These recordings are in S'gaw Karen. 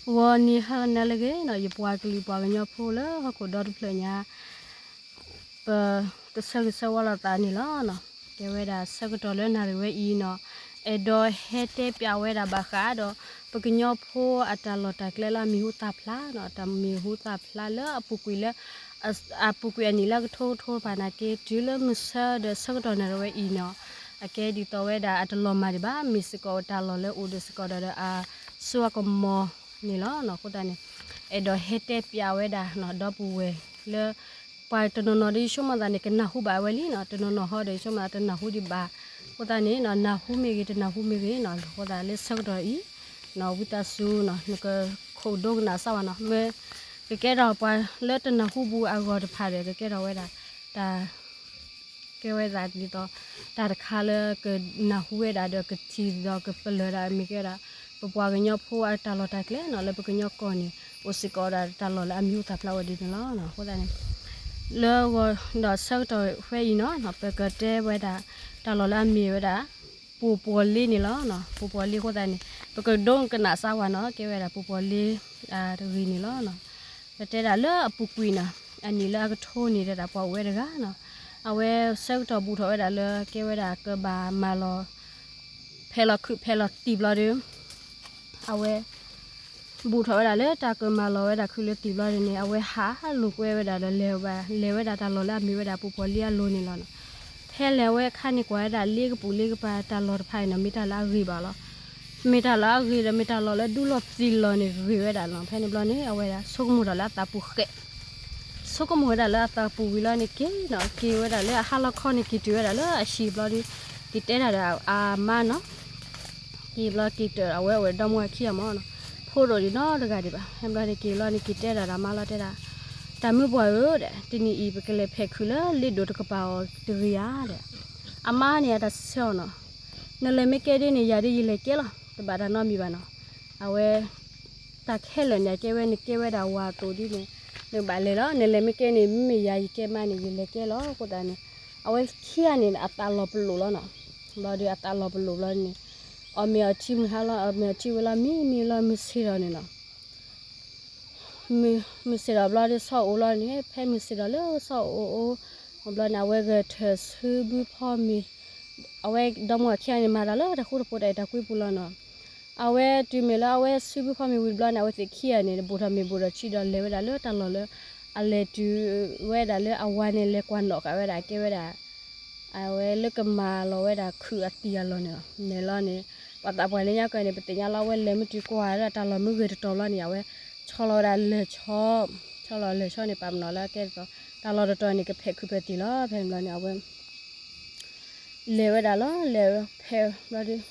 ဂီၤနံၤဟါလၢအဂ့ၤနီၤ, ယပှၤကလုာ်ပှၤကညီဖိလၢဟီၣ်ခိၣ်ဒီတဖျၢၣ်ညါ ပကဆၢဂ့ၤဆၢဝါလိာ်သးန့ၣ်လီၤ. ကဲဝဲဒၣ်ဆၢကတီၢ်လၢနၣ်ရံၣ်ဝဲအံၤနီၤ, အဲၣ်ဒိးဟဲတဲပျးဝဲဒၣ်ဘၣ်ဃးဒီး ပကညီဖိအတၢ်လီၢ်တၢ်ကျဲလၢအမံၤဟူသၣ်ဖျါနီၤ, တၢ်မံၤဟူသၣ်ဖျါလၢအပူၤကွံာ်လၢ အပူၤကွံာ်အနံၣ်လၢကထိကထိတဖၣ်န့ၣ်က့ တုၤလၢမုၢ်ဆၢဒီးဆၢကတီၢ်နၣ်ရံၣ်ဝဲအံၤနီၤ, အကဲဒ်သိးဝဲဒၣ်အတလီၤမၢ်ဒံးဘၣ်, မ့ၢ်စ့ၢ်ကီးတၢ်လီၢ်လၢအိၣ်ဒီးစ့ၢ်ကီးဒီးအစိအကမီၤန့ၣ်လီၤ. အဃိသတးန့ၣ် အဲၣ်ဒိးဟဲတဲပျးဝဲဒၣ်နီၤ, ဒီပုၢ်ဝဲၢ်လၢ ပှၤတနီၤနီၤဒီးယဆိကမိၣ်သးန့ၣ် ကနၢ်ဟူဘၣ်ဝဲလံနီၤ, တနီၤနီၤဟီဒီးယဆိကမိၣ်သးတနၢ်ဟူဒံးဘၣ်. အဃိသတးန့ၣ်နီၤ, နၢ်ဟူမ့ၢ်ဂ့ၤ တနၢ်ဟူမ့ၢ်ဂ့ၤနီၤ, အဃိသတးလၢဆၢကတီၢ်အံၤနီၤ, ဝံသးစူၤနီၤ, နကခိၣ်ဒိကနၣ်စၢ်ဝဲနီၤ, မ့ၢ်ကကဲထီၣ်ပှၤလၢတနၢ်ဟူဘူးအဂီၢ်တဖၣ်ဒီး ကကဲထီၣ်ဝဲဒၣ်တၢ် ကဲဝဲဒၣ်ဒ်သိး တၢ်တခါလၢကနၢ်ဟူဝဲဒၣ်ဒီးကထံၣ်ဒီးကပလၢၢ်ဒၣ် မ့ၢ်ကဲဝဲဒၣ် ပပှၤကညီဖိအတၢ်လီၢ်တၢ်ကျဲနီၤ, လၢပကညီကီၢ်န့ၣ် အိၣ်စ့ၢ်ကီးဒၣ်တၢ်လီၢ်လၢအမံၤဟူသၣ်ဖျါဝဲဒ်န့ၣ်လီၤ. အဃိသတးန့ၣ် လၢဂီၤဒီးဆၢကတီၢ်ဝဲအံၤနီၤ, ပကတဲဝဲဒၣ် တၢ်လီၢ်လၢအမ့ၢ်ဝဲဒၣ် ပူၤပီၢ်လ့န့ၣ်လီၤ. ပူၤပီၢ်လ့အဃိသတးန့ၣ် ပကဒိကနၣ်စၢ်ဝဲနီၤ, ကဲဝဲဒၣ်ပူၤပီၢ်လ့ တဂ့ၤန့ၣ်လီၤ. ပတဲဒၣ်လၢအပူၤကွံာ်နီၤ, အနံၣ်လၢအကထိန့ၣ်ဒီး ပှၤအိၣ်ဝဲတဂၤနီၤ, အဝဲဆၢကတီၢ်ဘူးထီၣ်ဝဲဒၣ်လၢကဲဝဲဒၣ်ကဘၣ်မၤလီၤ ဖဲးလီၤခုးဖဲးလီၤတံၢ်ဘျီဒီး အဝဲ ဘူးထီၣ်ဝဲဒၣ်လၢတၢ်ကမၤလီၤဝဲဒၣ်ခုးလၢတံၢ်ဘျီန့ၣ် အဝဲဟးလိာ်ကွဲဝဲဒၣ်ဒီးလဲၤဝဲဒၣ်တၢ်လီၢ်လၢအမ့ၢ်ဝဲဒၣ်ပူၤပီၢ်လ့အလိၤန့ၣ်လီၤ. ဖဲလဲၤဝဲအခါန့ၣ် ကွၢ်ဝဲဒၣ်လ့ကပူၤလ့ကပၤတၢ်လီၢ်တဖၣ်အံၤနီၤ မ့ၢ်တၢ်လၢအဂ့ၤဘၣ်လီၤ. မ့ၢ်တၢ်လၢအဂ့ၤဒီး မ့ၢ်တၢ်လီၢ်လၢဒူလီၤသံလီၤန့ၣ်ဂ့ၤဝဲဒၣ်လီၤ. ဖဲန့ၣ်ဘျီန့ၣ် အဝဲဒၣ်ဆိကမိၣ်ဒီးလၢအသးပူၤဃဲး ဆိကမိၣ်ဝဲဒၣ်လၢအသးပူၤဝံၤလီၤန့ၣ် က့ၤနီၤ က့ၤဝဲဒၣ်လၢအဟါလီၤခီန့ၣ် က့ၤတုၤဝဲဒၣ်လၢအဟံၣ်ဘျီဒီး က့ၤတဲဒၣ်ဒီးအမါနီၤ က့ၤဘျီက့ၤတၢၢ်အဝဲအိၣ်ဒီမါဝၤခံဂၤမၢ်နီၤ ဖိဒိၣ်ဒံးနီတဂၤဒံးဘၣ်. ဖဲဘျီန့ၣ်က့ၤဘျီန့ၣ် က့ၤတဲဒၣ်ဒီးအမါလီၤ တဲဒၣ် တၢ်မုၢ်ပှၢ်ဧၢ ဒီး တနံၤအံၤ ပကလဲၤဖဲးခုးလၢလ့ဒိၣ်တကပၤအီၤတဂ့ၤဧါဒီး အမါန့ၣ်အတၢ်စံးဆၢအီၤနီၤ နလဲၤမ့ၢ်ကဲဒ်န့ၣ် ယၤဒ်ယလဲၤကဲလီၤ တဘၣ်တၢ်နီတမံၤဘၣ်နီၤ. အဝဲ တၢ်ခဲလၢာ်န့ၣ် ကဲဝဲနကဲဝဲဒၣ်ဝၤအသိးဒ်န့ၣ် နကဘၣ်လဲၤလီၤ နလဲၤမ့ၢ်ကဲန့ၣ် မ့မ့ၢ်ယၤယကဲမးန့ၣ် ယလဲၤကဲလီၤ အဃိသတးန့ၣ် အဝဲခံဂၤန့ၣ် အသးလီၤပလိာ်လီၤနီၤ. ဘျီဒီးအသးလီၤပလိာ်ဘျီန့ၣ် အီၣ်မ့ၤအီထံမုၢ်ဟါလီၤ အီၣ်မ့ၤအီထံဝံၤလီၤ မံမံလီၤမုၢ်ဆ့ၣ်ထီၣ်န့ၣ်လီၤ. မုၢ်ဆ့ၣ်ထီၣ်ဘျီဒီးဆီအိၣ်လီၤန့ၣ် ဖဲမုၢ်ဆ့ၣ်ထီၣ်လၢဆီအိၣ်အိၣ် ဘျီန့ၣ် အဝဲဂဲၤထၢၣ်ဆူဘုဖီမ့ၤ အဝဲဒီမါဝၤခံဂၤန့ၣ် မၤတၢ်လၢတၢ်ဃူတဖိးတၢ်အဲၣ်တၢ်ကွံပူၤလီၤနီၤ. အဝဲတုၤမ့ၢ်လၢအဝဲဆူဘုဖီမ့ၤဝံၤတဘျီန့ၣ် အဝဲသ့ၣ်ခံဂၤန့ၣ် ဘူးထီၣ်မ့ၤဘူးထီၣ်ထံဒီးလဲၤဝဲဒၣ်လၢတၢ်လီၢ်လၢ အလဲၤတုၤဝဲဒၣ်လၢအဝၤန့ၣ် လဲၤကွၢ်နီၣ်ဃာ်ဝဲဒၣ်ကဲဝဲဒၣ် အဝဲလၢကမၤလီၤဝဲဒၣ်ခုးအတံၢ်အလီၢ်န့ၣ်လီၤ. န့ၣ်လီၤန့ၣ် ပှၤသးပှၢ်လၢညါကီၢ်န့ၣ် ပသ့ၣ်ညါလီၤ အဝဲလဲၤမ့ၢ်တုၤကွၢ်လၢတၢ်လီၢ်မ့ၢ်ဂ့ၤတတီၤဘျီန့ၣ် အဝဲဆီလီၤဝဲဒၣ်လၢၢ်ဆီ ဆီလီၤလၢၢ်ဆီန့ၣ် ပာ်ပနီၣ်လၢကဲဒ်သိး တၢ်လီၢ်တတီၤန့ၣ် ကဖဲးခုးဖဲးတံၢ်လီၤ. ဖဲန့ၣ်ဘျီန့ၣ် အဝဲ လဲၤဝဲဒၣ်လီၤ လဲၤဖဲးဘျီဒီး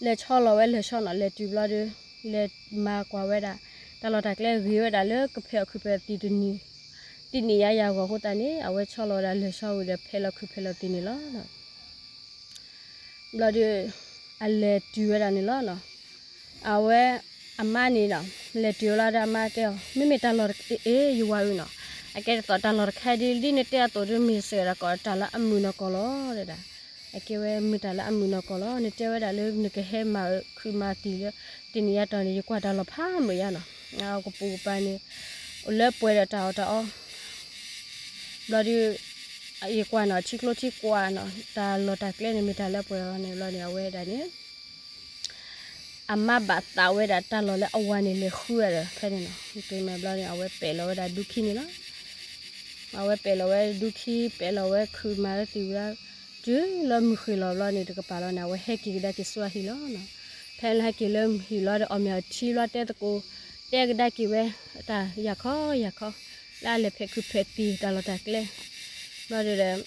လဲၤဆီလီၤဝဲလၢၢ်ဆီနီၤ လဲၤတုၤဘျီဒီး လဲၤမၤကွၢ်ဝဲဒၣ် တၢ်လီၢ်တၢ်ကျဲဂ့ၤဝဲဒၣ်လၢကဖဲးအီၣ်ခုးဖဲးအီၣ်တံၢ်တနံၤ တနံၣ်ညါယၤဂီၢ်အဃိသတးန့ၣ် အဝဲဆီလီၤဝဲဒၣ်လၢၢ်ဆီဝံၤဒီးဖဲးလီၤခုးဖဲးလီၤတံၢ်န့ၣ်လီၤ. ဘျီဒီး အလဲၤတုၤဝဲဒၣ်န့ၣ်လီၤနီၤ. အဝဲ အမါန့ၣ်နီၤ လဲၤတုၤဝဲလီၤဒီးအမါတဲအီၤ မ့မ့ၢ်တၢ်လီၢ်တခါ အ့ ယဝၤဧၢနီၤ အကဲဒ်သိးတၢ်လီၢ်တခါဒ် ဒ်နတဲအသိးဒီးမ့ၢ်စ့ၢ်ကီးတၢ်လၢအမုာ်နီၢ်ကီၢ်လီၤ တဲဒၣ် အကဲဝဲမ့ၢ်တၢ်လၢအမုာ်နီၢ်ကီၢ်လီၤ နတဲဝဲဒၣ်လၢနကဟဲမၤခုးမၤတံၢ်လၢ တနံၣ်ညါတီၤန့ၣ် ယကွၢ်တၢ်လီၢ်ဖးမုာ်ယါနီၤ အကပူၤကပၤန့ၣ် အိၣ်လၢပှဲၤဒီးတၢ်အီၣ်တၢ်အီ ဘျီဒီး ယကွၢ်နီၤ ထံကျိထံကွၢ်နီၤ တၢ်လီၢ်တၢ်ကျဲန့ၣ် မ့ၢ်တၢ်လၢပှဲၤအီၤန့ၣ် ဘျီန့ၣ် အဝဲဒၣ်န့ၣ် အမါဘၣ်သးဝဲဒၣ်တၢ်လီၢ်လၢအဝၤန့ၣ်လဲၤဃုဒီး ဖဲန့ၣ်နီၤ တုၤမ့ၢ်ဘျီန့ၣ် အဝဲပဲာ်လီၤဝဲဒၣ်ဒူခံန့ၣ်လီၤ. အဝဲပဲာ်လီၤဝဲဒူခံ ပဲာ်လီၤဝဲခုးမၤလၢတံၢ်ဝံၤလီၤ တုၤလၢမုၢ်ဃ့ၢ်လီၤဘျီန့ၣ် တကပၤလီၤန့ၣ် အဝဲဟဲက့ၤကဒါက့ၤဆူအဟံၣ်လီၤနီၤ. ဖဲလၢဟဲက့ၤလၢဟံၣ်လီၤဒီး အီၣ်မ့ၤအီထံလီၤ တဲသကိး တဲကဒါက့ၤဝဲ တၢ်ယၤခီယၤခီ လၢအလဲၤဖဲးခုးဖဲးတံၢ်တၢ်လီၢ်တၢ်ကျဲ ဘျီဒီး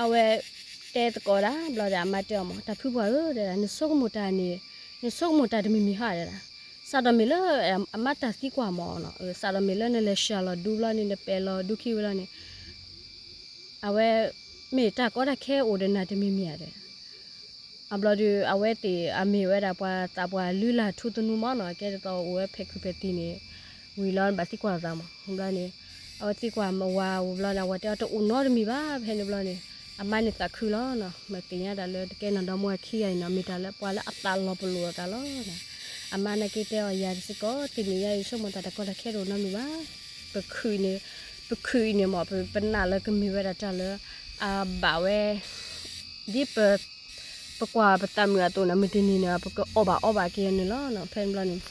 အဝဲ တဲသကိးဒၣ် ဘျီဒီးအမါတဲအီၤမး တၢ်ဖုပှၢ်ဧၢ တဲဒၣ် နဆိကမိၣ်တၢ်န့ၣ် နဆိကမိၣ်တၢ်တမံၤမံၤဟါ တဲဒၣ် စးထီၣ်မ့ၢ်လၢ အမါတၢ်သံကွၢ်မးနီၤ စးထီၣ်မ့ၢ်လၢနလဲၤစှၤလီၤဒူဘျီန့ၣ် နပဲာ်လီၤဒူခံဝံၤလီၤန့ၣ် အဝဲ မ့ၢ်တၢ်ကီတၢ်ခဲအိၣ်ဒီးနၤတမံၤမံၤဧါ တဲ အဘျီဒီး အဝဲသ့ၣ်အမ့ၢ်ဝဲဒၣ်ပှၤသးပှၢ်လုၢ်လၢ်ထူသနူမးနီၤ ကဲဒ်သိးအိၣ်ဝဲဖဲးခုးဖဲးတံၢ်န့ၣ် ဝံၤလီၤဘၣ်သံကွၢ်လိာ်သးမး ဘျီန့ၣ် အဝဲသံကွၢ်ဝၤဝံၤဘျီန့ၣ် အဝၤတဲအီၤတအိၣ်နီတမံၤဘၣ် ဖဲန့ၣ်ဘျီန့ၣ် အမါန့ၣ်သးခုလီၤနီၤ, မ့ၢ်သ့ၣ်ညါတၢ်လၢတကဲနီၤ ဒီမါဝၤခံဂၤအံၤနီၤ မ့ၢ်တၢ်လၢပှၤလၢအသးလီၤပလိာ်အသးလီၤ. အမါနာ်က့တဲအီၤ ယၤစ့ၢ်ကီး တနံၤညါအံၤ ဆိကမိၣ်သးတၢ်ကီတၢ်ခဲတအိၣ်နီတမံၤဘၣ်. ပခုၣ်အံၤန့ၣ်, ပခုၣ်အံၤန့ၣ်မ့ၢ် ပနာ်လၢကမ့ၢ်ဝဲဒၣ်တၢ်လၢ အဘၣ်ဝဲ ဒ်ပ ပကွၢ်ပသးမုာ်အသိးန့ၣ် မုၢ်တနံၤန့ၣ် ပကအီၣ်ဘၣ်အီဘၣ်က့ၤန့ၣ်လီၤ. ဖဲန့ၣ်ဘျီန့ၣ်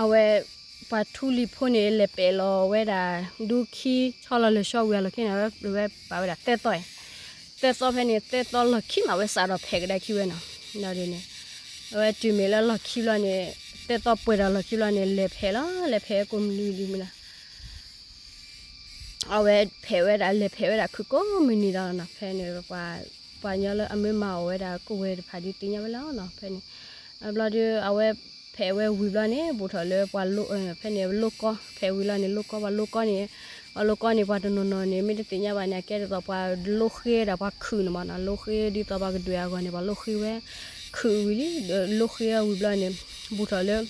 အဝဲ ပှၤထူလံၤဖိန့ၣ် လဲၤပဲာ်လီၤဝဲဒၣ် ဒူခံ ဆီလီၤလၢာ်ဆီဝံၤအလီၢ်ခံန့ၣ် ဝဲပာ်ဝဲဒၣ်သၢသီအံၤ, သၢသီဖဲန့ၣ် သၢသီလီၢ်ခံမး ဝဲစးထီၣ်ဖဲးကဒါခံဝဲနီၤ. ဒီးန့ၣ် အဝဲတုၤမ့ၢ်လၢလီၢ်ခံဘျီန့ၣ် သၢသီပှဲၤဒီးလီၢ်ခံဘျီန့ၣ် လဲၤဖဲးလီၤ, လဲၤဖဲးကိးမုၢ်နံၤဒ်မ့ၢ်လီၤ အဝဲဖဲးဝဲဒၣ် လဲၤဖဲးဝဲဒၣ်ခုၣ်ကိးမုၢ်နံၤဒီးနီၤ. ဖဲန့ၣ် ပှၤညီလၢအမ့ၢ်မၤအီၣ်ဝဲဒၣ်ကဝဲၤတဖၣ်ဒ်သ့ၣ်ညါဝဲလီၤနီၤ. ဖဲန့ၣ် ဘျီဒီး အဝဲဖဲးဝဲဝံၤဘျီန့ၣ် ဘူးထီၣ်လၢပှၤ ဖဲန့ၣ်လိၣ်ကီ ဖဲးဝံၤလီၤန့ၣ် လိၣ်ကီ ပှၤလိၣ်ကီန့ၣ်, ပှၤလိၣ်ကီန့ၣ် ပှၤတနီၤနီၤန့ၣ် မ့ၢ်တသ့ၣ်ညါဘၣ်န့ၣ် အကဲဒ်သိးပှၤလိၣ်ဃ့ဒၣ်ပှၤခုၣ်န့ၣ်မးနီၤ. လိၣ်ဃ့ဒ်သိးပှၤကဒွဲၣ်အဂီၢ်န့ၣ် ပှၤလိၣ်ဃ့ဝဲခုၣ်ဝံၤလံ, ဒီးလိၣ်ဃ့ဝံၤဘျီန့ၣ် ဘူးထီၣ်လၢ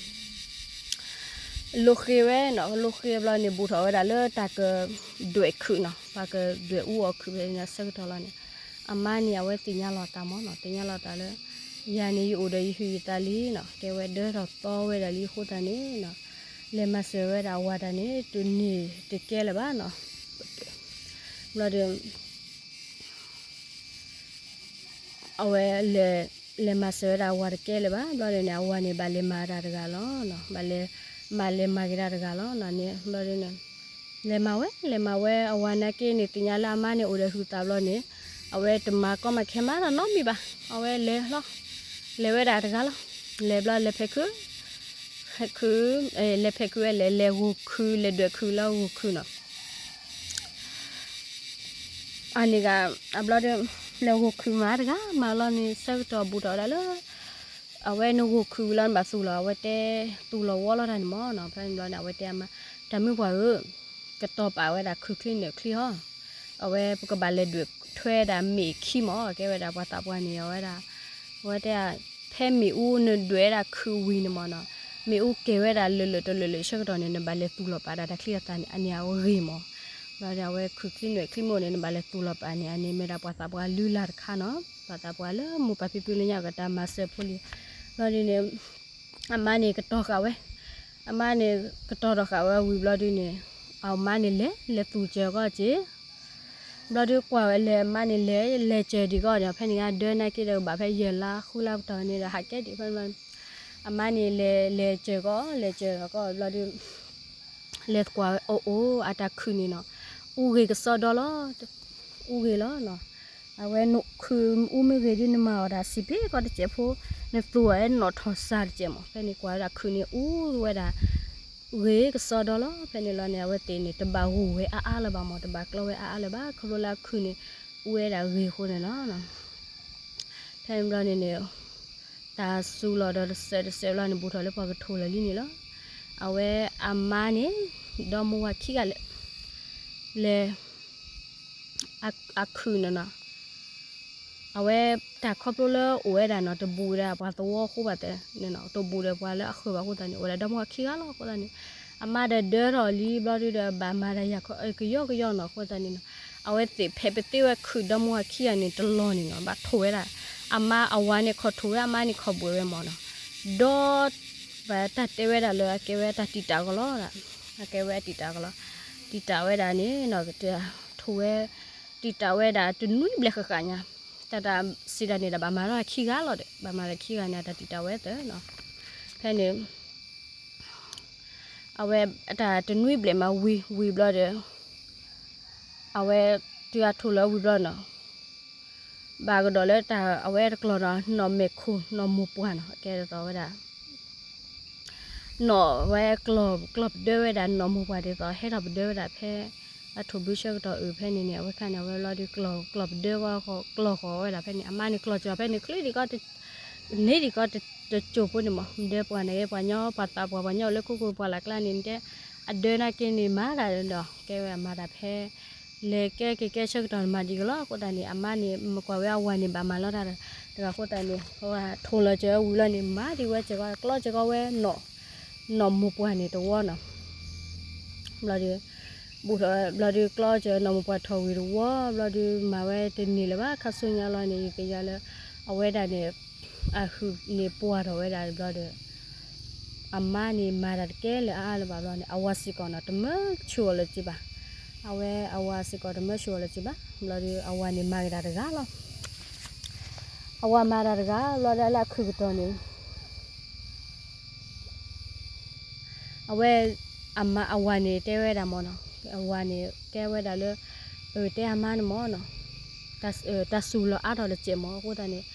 လိၣ်ဃ့ဝဲနီၤ, လိၣ်ဃ့ဘျီန့ၣ် ဘူးထီၣ်ဝဲဒၣ်လၢတၢ်ကဒွဲၣ်ခုၣ်နီၤ, ပှၤကဒွဲၣ်အူအီၣ်ခုၣ်ဖဲန့ၣ်ဆၢကတီၢ်လီၤန့ၣ်, အမါန့ၣ် အဝဲသ့ၣ်ညါလီၤသးမးနီၤ, သ့ၣ်ညါလီၤသးလၢ ယၤန့ၣ် ယအိၣ်ဒီးယဟုးယသးလံနီၤ, ကဲဝဲဒၢထီၣ်သီဝဲဒၣ်လံအဃိသတးန့ၣ်နီၤ, လဲၤမၤစၢၤဝဲဒၣ်အဝၤတၢ်န့ၣ် တန့ၢ်တကဲလၢၤဘၣ်နီၤ. ဘျီဒီး အဝဲ လဲၤမၤစၢၤဝဲဒၣ်အဝၤတကဲလၢၤဘၣ်. ဘျီဒီးန့ၣ် အဝၤန့ၣ် ဘၣ်လဲၤမၤတၢ်တဂၤလီၤ. ဘၣ်လဲၤမၤလဲၤမၤက့ၤတၢ်တဂၤလီၤ. ဘျီဒီးန့ၣ် လဲၤမၤဝဲ လဲၤမၤဝဲ အဝၤနာ်က့န့ၣ် သ့ၣ်ညါလၢအမါန့ၣ်အိၣ်ဒီးဟုးသးဘျီန့ၣ် အဝဲတမၤကီမၤခဲမၤတၢ်နီတမံၤဘၣ်. အဝဲလဲၤလီၤ လဲၤဝဲဒၣ်တဂၤလီၤ. လဲၤဘျီလဲၤဖဲးခုၣ် ဖဲးခုၣ် လဲၤဖဲးခုၣ်ဝဲလဲၤ လဲၤဂိၢ်ခုၣ် လဲၤဒွဲၣ်ခုၣ်လၢဂိၢ်ခုၣ်နီၤ. အန့ၣ်ဂ့ၤ အဘျီဒီး လဲၤဂိၢ်ခုၣ်မၤတဂၤ မၤလီၤန့ၣ် ဆၢကတီၢ်ဘူးထီၣ်ဝဲဒၣ်လၢ အဝဲနဂိၢ်ခုၣ်ဝံၤလီၤနဘၣ်သူၣ်လီၤ အဝဲတဲ သူၣ်လီၤဝီလီၤတၢ်န့ၣ်မးနီၤ. ဖဲန့ၣ်ဘျီန့ၣ် အဝဲတဲအမါ တၢ်မုၢ်ပှၢ်ဧၢ ကတီၤပာ်ဝဲဒၣ်ခုၣ်ချံနွဲၣ်ချံဟီ အဝဲပကဘၣ်လဲၤဒွဲၣ်ထွဲဒၣ်မ့ၣ်ခံမး ကဲဝဲဒၣ်ပှၤသးပှၢ်န့ၣ် အဝဲဒၣ် အဝဲတဲ ဖဲမ့ၣ်အူနဒွဲၣ်ဝဲဒၣ်ခုၣ်ဝံၤန့ၣ်မးနီၤ မ့ၣ်အူကဲၤဝဲဒၣ်လၢာ်လၢာ်တလၢာ်လၢာ်ဆၢကတီၢ်န့ၣ် နဘၣ်လဲၤသူၣ်လီၤပာ်ဒၣ်တၢ်ချံအသးန့ၣ် အန့ၣ်အဂ့ၤမး. ဘျီဒီးအဝဲခုၣ်ချံနွဲၣ်ချံမိၢ်န့ၣ် နဘၣ်လဲၤသူၣ်လီၤပာ်န့ၣ် အန့ၣ်မ့ၢ်ဒၣ်ပှၤသးပှၢ်လုၢ်လၢ်တခါနီၤ ပှၤသးပှၢ်လၢမိၢ်ပၢ်ဖံဖုလၢညါကတၢ်မၤစၢၤဖိလံ. ဘျီဒီးန့ၣ် အမါန့ၣ်ကတီၤဃာ်ဝဲ အမါန့ၣ်ကတီၤထီၣ်ဃာ်ဝဲဝံၤဘျီဒုန့ၣ် အမါန့ၣ်လဲၤ လဲၤသူၣ်စၢၤကီၢ်က့ၤ ဘျီဒုကွၢ်ဝဲလဲၤ အမါန့ၣ်လဲၤ လဲၤစၢၤဒံးကီၢ်န့ၣ် ဖဲန့ၣ်ညါဒၢနာ်က့ဒီး ကဘၣ်ဖဲယဲၢ်လါဃုလါပတီၢ်န့ၣ်ဒီး ဟးကဲဒံးဖဲန့ၣ် အမါန့ၣ်လဲၤ လဲၤစၢၤကီၢ် လဲၤစၢၤကီၢ်ဘျီဒု လဲၤသကွၢ်ဝဲ အိၣ်အိၣ် အတၢ်ခုၣ်န့ၣ်နီၤ အူဂ့ၤကစီဒီလီၤ အူဂ့ၤလီၤနီၤ. အဝဲခုၣ်အူမ့ၢ်ဂ့ၤဒ်နမၤအီၣ်တၢ်စံးဖ့ကီးတစဲးဖိ နသူၣ်အီၤအဲၣ်နီၣ်ထီၣ်စၢ်တစဲးမး ဖဲန့ၣ်ကွၢ်ဝဲဒၣ်ခုၣ်န့ၣ်အူဝဲဒၣ် ဂ့ၤကစီဒီလီၤ. ဖဲန့ၣ်လီၤန့ၣ် အဝဲသ့ၣ်န့ၣ် တဘၣ်ဂိၢ်ဝဲအါအါလၢၤဘၣ်မး တဘၣ်ကျီဝဲအါအါလၢၤဘၣ် ခီဖျိလၢအခုၣ်န့ၣ် အူဝဲဒၣ်ဂ့ၤအဃိန့ၣ်လီၤ. ဖဲန့ၣ်ဘျီန့ၣ်န့ၣ် တၢ်စူၤလီၤဒီးတစဲးတစဲးဘျီန့ၣ် ဘူးထီၣ်လၢပှၤကထိၣ်လၢာ်လံန့ၣ်လီၤ. အဝဲအမါန့ၣ် ဒီမိၢ်ဝၤခံဂၤလဲၣ် လဲၤ အခုၣ်န့ၣ်နီၤ အဝဲတၢ်ခီဖျိလၢအိၣ်ဝဲဒၣ်နီၤ တဘူးဒီးပှၤသဝီအဃိဘၣ်သ့ၣ်န့ၣ်နီၤ တဘူးဒီးပှၤလၢအဃၢၤဘၣ်အဃိသတးန့ၣ် အိၣ်ဝဲဒၣ်ဒီမိၢ်ဝၤခံဂၤလီၤအဃိသတးန့ၣ် အမါဒီးဒၢထီၣ်လံဘျီဒုဒီး ဘၣ်မၤတၢ်ယၤကယီကယီနီၤ အဃိသတးန့ၣ်နီၤ အဝဲသ့ၣ်ဖဲးပသ့ဝဲခုၣ်ဒီမိၢ်ဝၤခံဂၤန့ၣ် တလီၢ်န့ၣ်နီၤ ဘၣ်ထိၣ်ဝဲဒၣ် အမါအဝၤန့ၣ်ခီၣ်ထိၣ်ဝဲ အမါန့ၣ်ခီၣ်ဘှဲးဝဲမးနီၤ ဒီး ပတၢ်တဲဝဲဒၣ်လၢအကဲဝဲတၢ်တံာ်တာ်ကလီၤ အကဲဝဲတံာ်တာ်ကလီၤ တံာ်တာ်ဝဲဒၣ်န့ၣ်နီၤ ထိၣ်ဝဲ တံာ်တာ်ဝဲဒၣ်တနွံဘျဲၣ်ဃၣ်ဃၣ်ညါ တၢ်တၢ်စံးတၢ်န့ၣ်ဒီး ဘၣ်မၤထီၣ်ခံဂၤလီၤဒီး ဘၣ်မၤထီၣ်ခံဂၤန့ၣ် အတၢ်တံာ်တာ်ဝဲသၢနီၤ ဖဲန့ၣ် အဝဲတၢ်တနွံဘျဲၣ်မးဝံၤဝံၤဘျီဒီး အဝဲတုၤအထိၣ်လၢဝံၤဘျီနီၤ ဘၣ်ကဒီးလၢတၢ် အဝဲတကျီၢ်နီၤ နီၢ်မဲာ်ခိၣ် နီၢ်မိၢ်ပှၢ်နီၤ အကဲဒ်သိးဝဲဒၣ် နီၢ်ဝဲကျီၢ် ကျီၢ်ပဒၢဝဲဒၣ် နီၢ်မိၢ်ပှၢ်ဒ်သိး ဟဲထီၣ်ပဒၢဝဲဒၣ်ဖဲ အထိၣ်ဘုဆၢကတီၢ်အုၣ်ဖဲန့ၣ်န့ၣ် အဝဲခါန့ၣ် အဝဲဘျီဒီး ကျီၢ်ပဒၢ ကျီၢ်ဃီၤဝဲဒၣ်ဖဲန့ၣ် အမါန့ၣ်ကျီၢ်စၢၤဖဲန့ၣ် ချုးဒံးကီး န့ၢ်ဒံးကီးတစိၢ်ဖိန့ၣ်မး ဒၢပှၤန့ၣ် ပှၤညီပှၤသးပှၢ် ပှၤညီအိၣ်လၢခိခိၣ်ပှၢ်လၢ်ကျါန့ၣ် တဲ အဒၢနာ်က့န့ၣ် မၤတၢ်ဒီး ကဲဝဲအမၤတၢ်ဖဲ လဲၤကဲက့ၤကဲဆၢကတီၢ်န့ၣ် မၤဒံးကလီၤ အဃိသတးန့ၣ် အမါန့ၣ် မ့ၢ်ကွၢ်ဝဲအဝၤန့ၣ် ဘၣ်မၤလီၤတၢ် တဂၤအဃိသတးန့ၣ် ထိၣ်လီၤစၢၤဝံၤလီၤန့ၣ် မၤဒံးဝဲစ့ၢ်ကီး ကျီစ့ၢ်ကီးဝဲ နီၢ်မိၢ်ပှၢ်န့ၣ်တဝီနီၤ ဘျီဒီး ဘူးထီၣ်ဘျီဒုးကျီစၢၤနီၢ်မိၢ်ပှၢ်ထီၣ်ဝံၤတဝီဘျီဒုး မၤဝဲတန့ၢ်လၢၤဘၣ် ခါဆူညါလီၤန့ၣ် ယကယၤလၢ အဝဲဒၣ်န့ၣ် အဟုးန့ၣ်ပှၢ်ထီၣ်ဝဲဒၣ်ဘျီဒီး အမါန့ၣ်မၤတၢ်တကဲလၢၤအါအါလၢၤဘၣ်ဘျီန့ၣ် အဝၤစ့ၢ်ကီးနီၤ တမၢဆူၣ်အီၤလၢၤက့ဘၣ်. အဝဲအဝၤစ့ၢ်ကီးတမၢဆူၣ်အီၤလၢၤက့ဘၣ်. ဘျီဒုး အဝၤန့ၣ်မၤက့ၤတၢ်တဂၤလီၤ. အဝၤမၤတၢ်တဂၤဘျီဒီးလၢအခုၣ်ကတီၢ်န့ၣ် အဝဲ အဝၤန့ၣ်တဲဝဲဒၣ်မၢ်နီၤ, အဝၤန့ၣ်ကဲဝဲဒၣ်လၢ တဲအမါန့ၣ်မၢ်နီၤ, တၢ်စူၤလီၤအါထီၣ်တစဲးမၢ် အဃိသတးန့ၣ်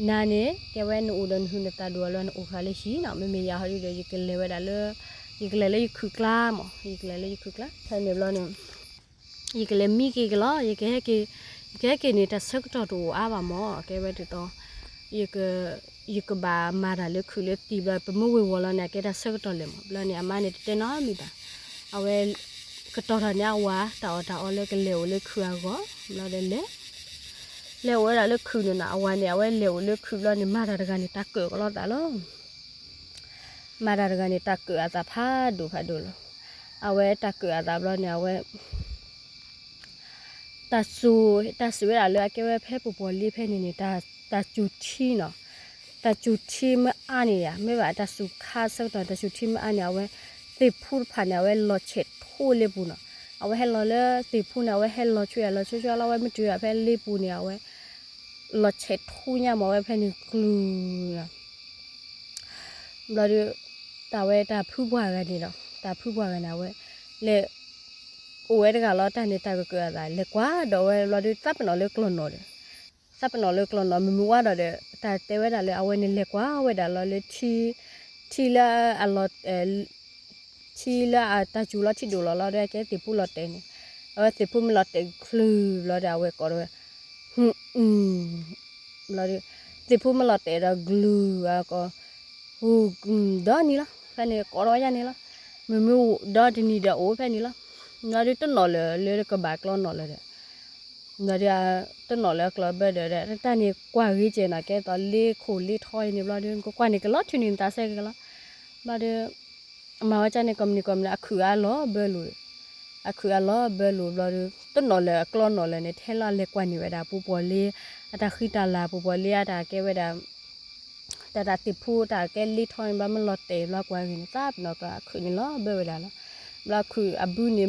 နၤန့ၣ် ကဲဝဲနအိၣ်ဒီးနဟုးနသးဒိၣ်အလီၢ် နအိၣ်ဃာ်လၢဟံၣ်နီၤ, မ့မ့ၢ်ယၤဟီဒုဒီး ယကလဲၤဝဲဒၣ်လၢ ယကလဲၤလၢယခုၣ်ကျါမၢ်, ယကလဲၤလၢယခုၣ်ကျါ ဖဲန့ၣ်ဘျီန့ၣ် ယကလဲၤမံက့ၤကလီၤ, ယကဟဲက့ၤ ယကဟဲက့ၤန့ၣ် တၢ်ဆၢကတီၢ်တအိၣ်အါဘၣ်မၢ်, ကဲဝဲဒ်သိး ယကဘၣ်မၤတၢ်လၢခုၣ်လၢသံၣ်ဘျီ ပမ့ၢ်ဝ့ၤဝီၤလီၤန့ၣ် အကဲတၢ်ဆၢကတီၢ်လဲၣ်မၢ်. ဘျီန့ၣ် အမါန့ၣ်တတဲနီတမံၤဘၣ်. အဝဲ ကတီၤထီၣ်န့ၢ်အဝၤ တၢ်အီၣ်တၢ်အီလၢကလဲၤအိၣ်လၢခုၣ်အဂီၢ် ဘျီဒီးလဲၤ လဲၤအိၣ်ဝဲဒၣ်လၢခုၣ်န့ၣ်နီၤ, အဝၤန့ၣ် အဝဲလဲၤအိၣ်လၢခုၣ်ဘျီန့ၣ် မၤတၢ်တဂၤန့ၣ် တၢ်ကၢၣ်ကလီသးလီၤ. မၤတၢ်တဂၤန့ၣ် တၢ်ကၢၣ်အသးဖးဒိၣ်ဖးဒိၣ်လီၤ. အဝဲတၢ်ကၢၣ်အသးဘျီန့ၣ် အဝဲ တၢ်စူၤ တၢ်စံးဝဲဒၣ်လၢအကဲဝဲဖဲပူၤပှီၤလ့ဖဲန့ၣ်န့ၣ် တၢ်စူၤထံနီၤ, တၢ်စူၤထံမ့ၢ်အါန့ၣ်ယါ မ့ၢ်ဘၣ်တၢ်စူၤခါဆၢကတီၢ် တၢ်စူၤထံမ့ၢ်အါန့ၣ် အဝဲ သ့ၣ်ဖူတဖၣ်န့ၣ် အဝဲလီၤဆဲးထူလ့ပူၤနီၤ, အဝဲဟဲလီၤလၢသ့ၣ်ဖူန့ၣ် အဝဲဟဲလီၤဆွံအလီၤဆွံဆွံလီၤ အဝဲမ့ၢ်တုၤဖဲလ့ပူၤန့ၣ် အဝဲ လီၤဆဲးထူညါမၢ် အဝဲဖဲန့ၣ်ကျုၤ ဘျီဒီး တၢ်ဝဲတၢ်ဖုပှၢ်ဂၤန့ၣ်ဒီး တၢ်ဖုပှၢ်ဂၤန့ၣ် အဝဲ လဲၤ အိၣ်ဝဲတဂၤလီၤ တၢ်န့ၣ်တၢ်ကကၢၣ်အသး လဲၤကွၢ်ဒီးဝဲဘျီဒီး သးပ့ၤနီၣ်လၢကျီၢ်နီၣ်ဒီး သးပ့ၤနီၣ်လၢကျီၢ်နီၣ် မုၢ်မုၢ်ဝါဒီးဒီး တၢ်တဲဝဲဒၣ်လၢ အဝဲန့ၣ်လဲၤကွၢ်ဝဲဒၣ်လီၤလၢ ထံလၢအလီၤ ထံလၢအတၢ်စူၤလီၤထံဒိၣ်လီၤလီၤ ဒီးကဲသ့ၣ်ဖူလီၤတဲာ်န့ၣ် အဝဲသ့ၣ်ဖူမ့ၢ်လီၤတဲာ်ကျုၤဘျီဒီး အဝဲကိးဒီးဝဲ ဟူ ဘျီဒီး သ့ၣ်ဖူမ့ၢ်လီၤတဲာ်ဒီးကျုၤအကိး ဟူ ဒီနံၤလီၤ ဖဲန့ၣ်ကိးဒီးယါန့ၣ်လီၤ. မ့မ့ၢ်ဒီတနံၤဒီးအိၣ်ဖဲန့ၣ်လီၤ. ဘျီဒီးတနီၣ်လၢၤလၢကဘၣ်ကျီၢ်နီၣ်လၢၤဒီး ဘျီဒီး တနီၣ်လၢအကျီၢ်ဘၢဒီး တၢ်န့ၣ်ကွၢ်ဂ့ၤကဲနီၤ ကဲသိးလ့ခိၣ်လ့ထီအံၤန့ၣ် ဘျီဒီး ကကွၢ်န့ၣ်ကလီၤထုးန့ၢ်နသးစဲကလီၤ. ဘျီဒီး မၤဝဲကန့ၣ် ကိးမုၢ်နံၤကိးမုၢ်နံၤ အခုၣ်အလီၤဘၢလိာ် အခုၣ်အလီၤဘၢလိာ်ဘျီဒီး တနီၣ်လၢၤအကျီၢ်နီၣ်လၢၤန့ၣ် ထဲလီၤလဲၤကွၢ်န့ၢ်ဝဲဒၣ် ပူၤပှီၤလ့ အတၢ်ဃံတၢ်လၤ ပူၤပှီၤလ့အတၢ်ကဲဝဲဒၣ် တၢ်တၢ်သ့ၣ်ဖူတၢ်ကဲလ့ထီန့ၣ် ဘျီမ့ၢ်လီၤတဲာ်ဘျီကွၢ်ဂ့ၤန့ၣ် သးပ့ၤနီၣ်ကျီၢ်အခုၣ်န့ၣ်လီၤဘၢဝဲဒၣ်လီၤ. ဘျီအခုၣ်အဘုန့ၣ်မဲထီၣ်ဝဲတန့ၢ်လၢၤဒီး ခီဖျိလၢ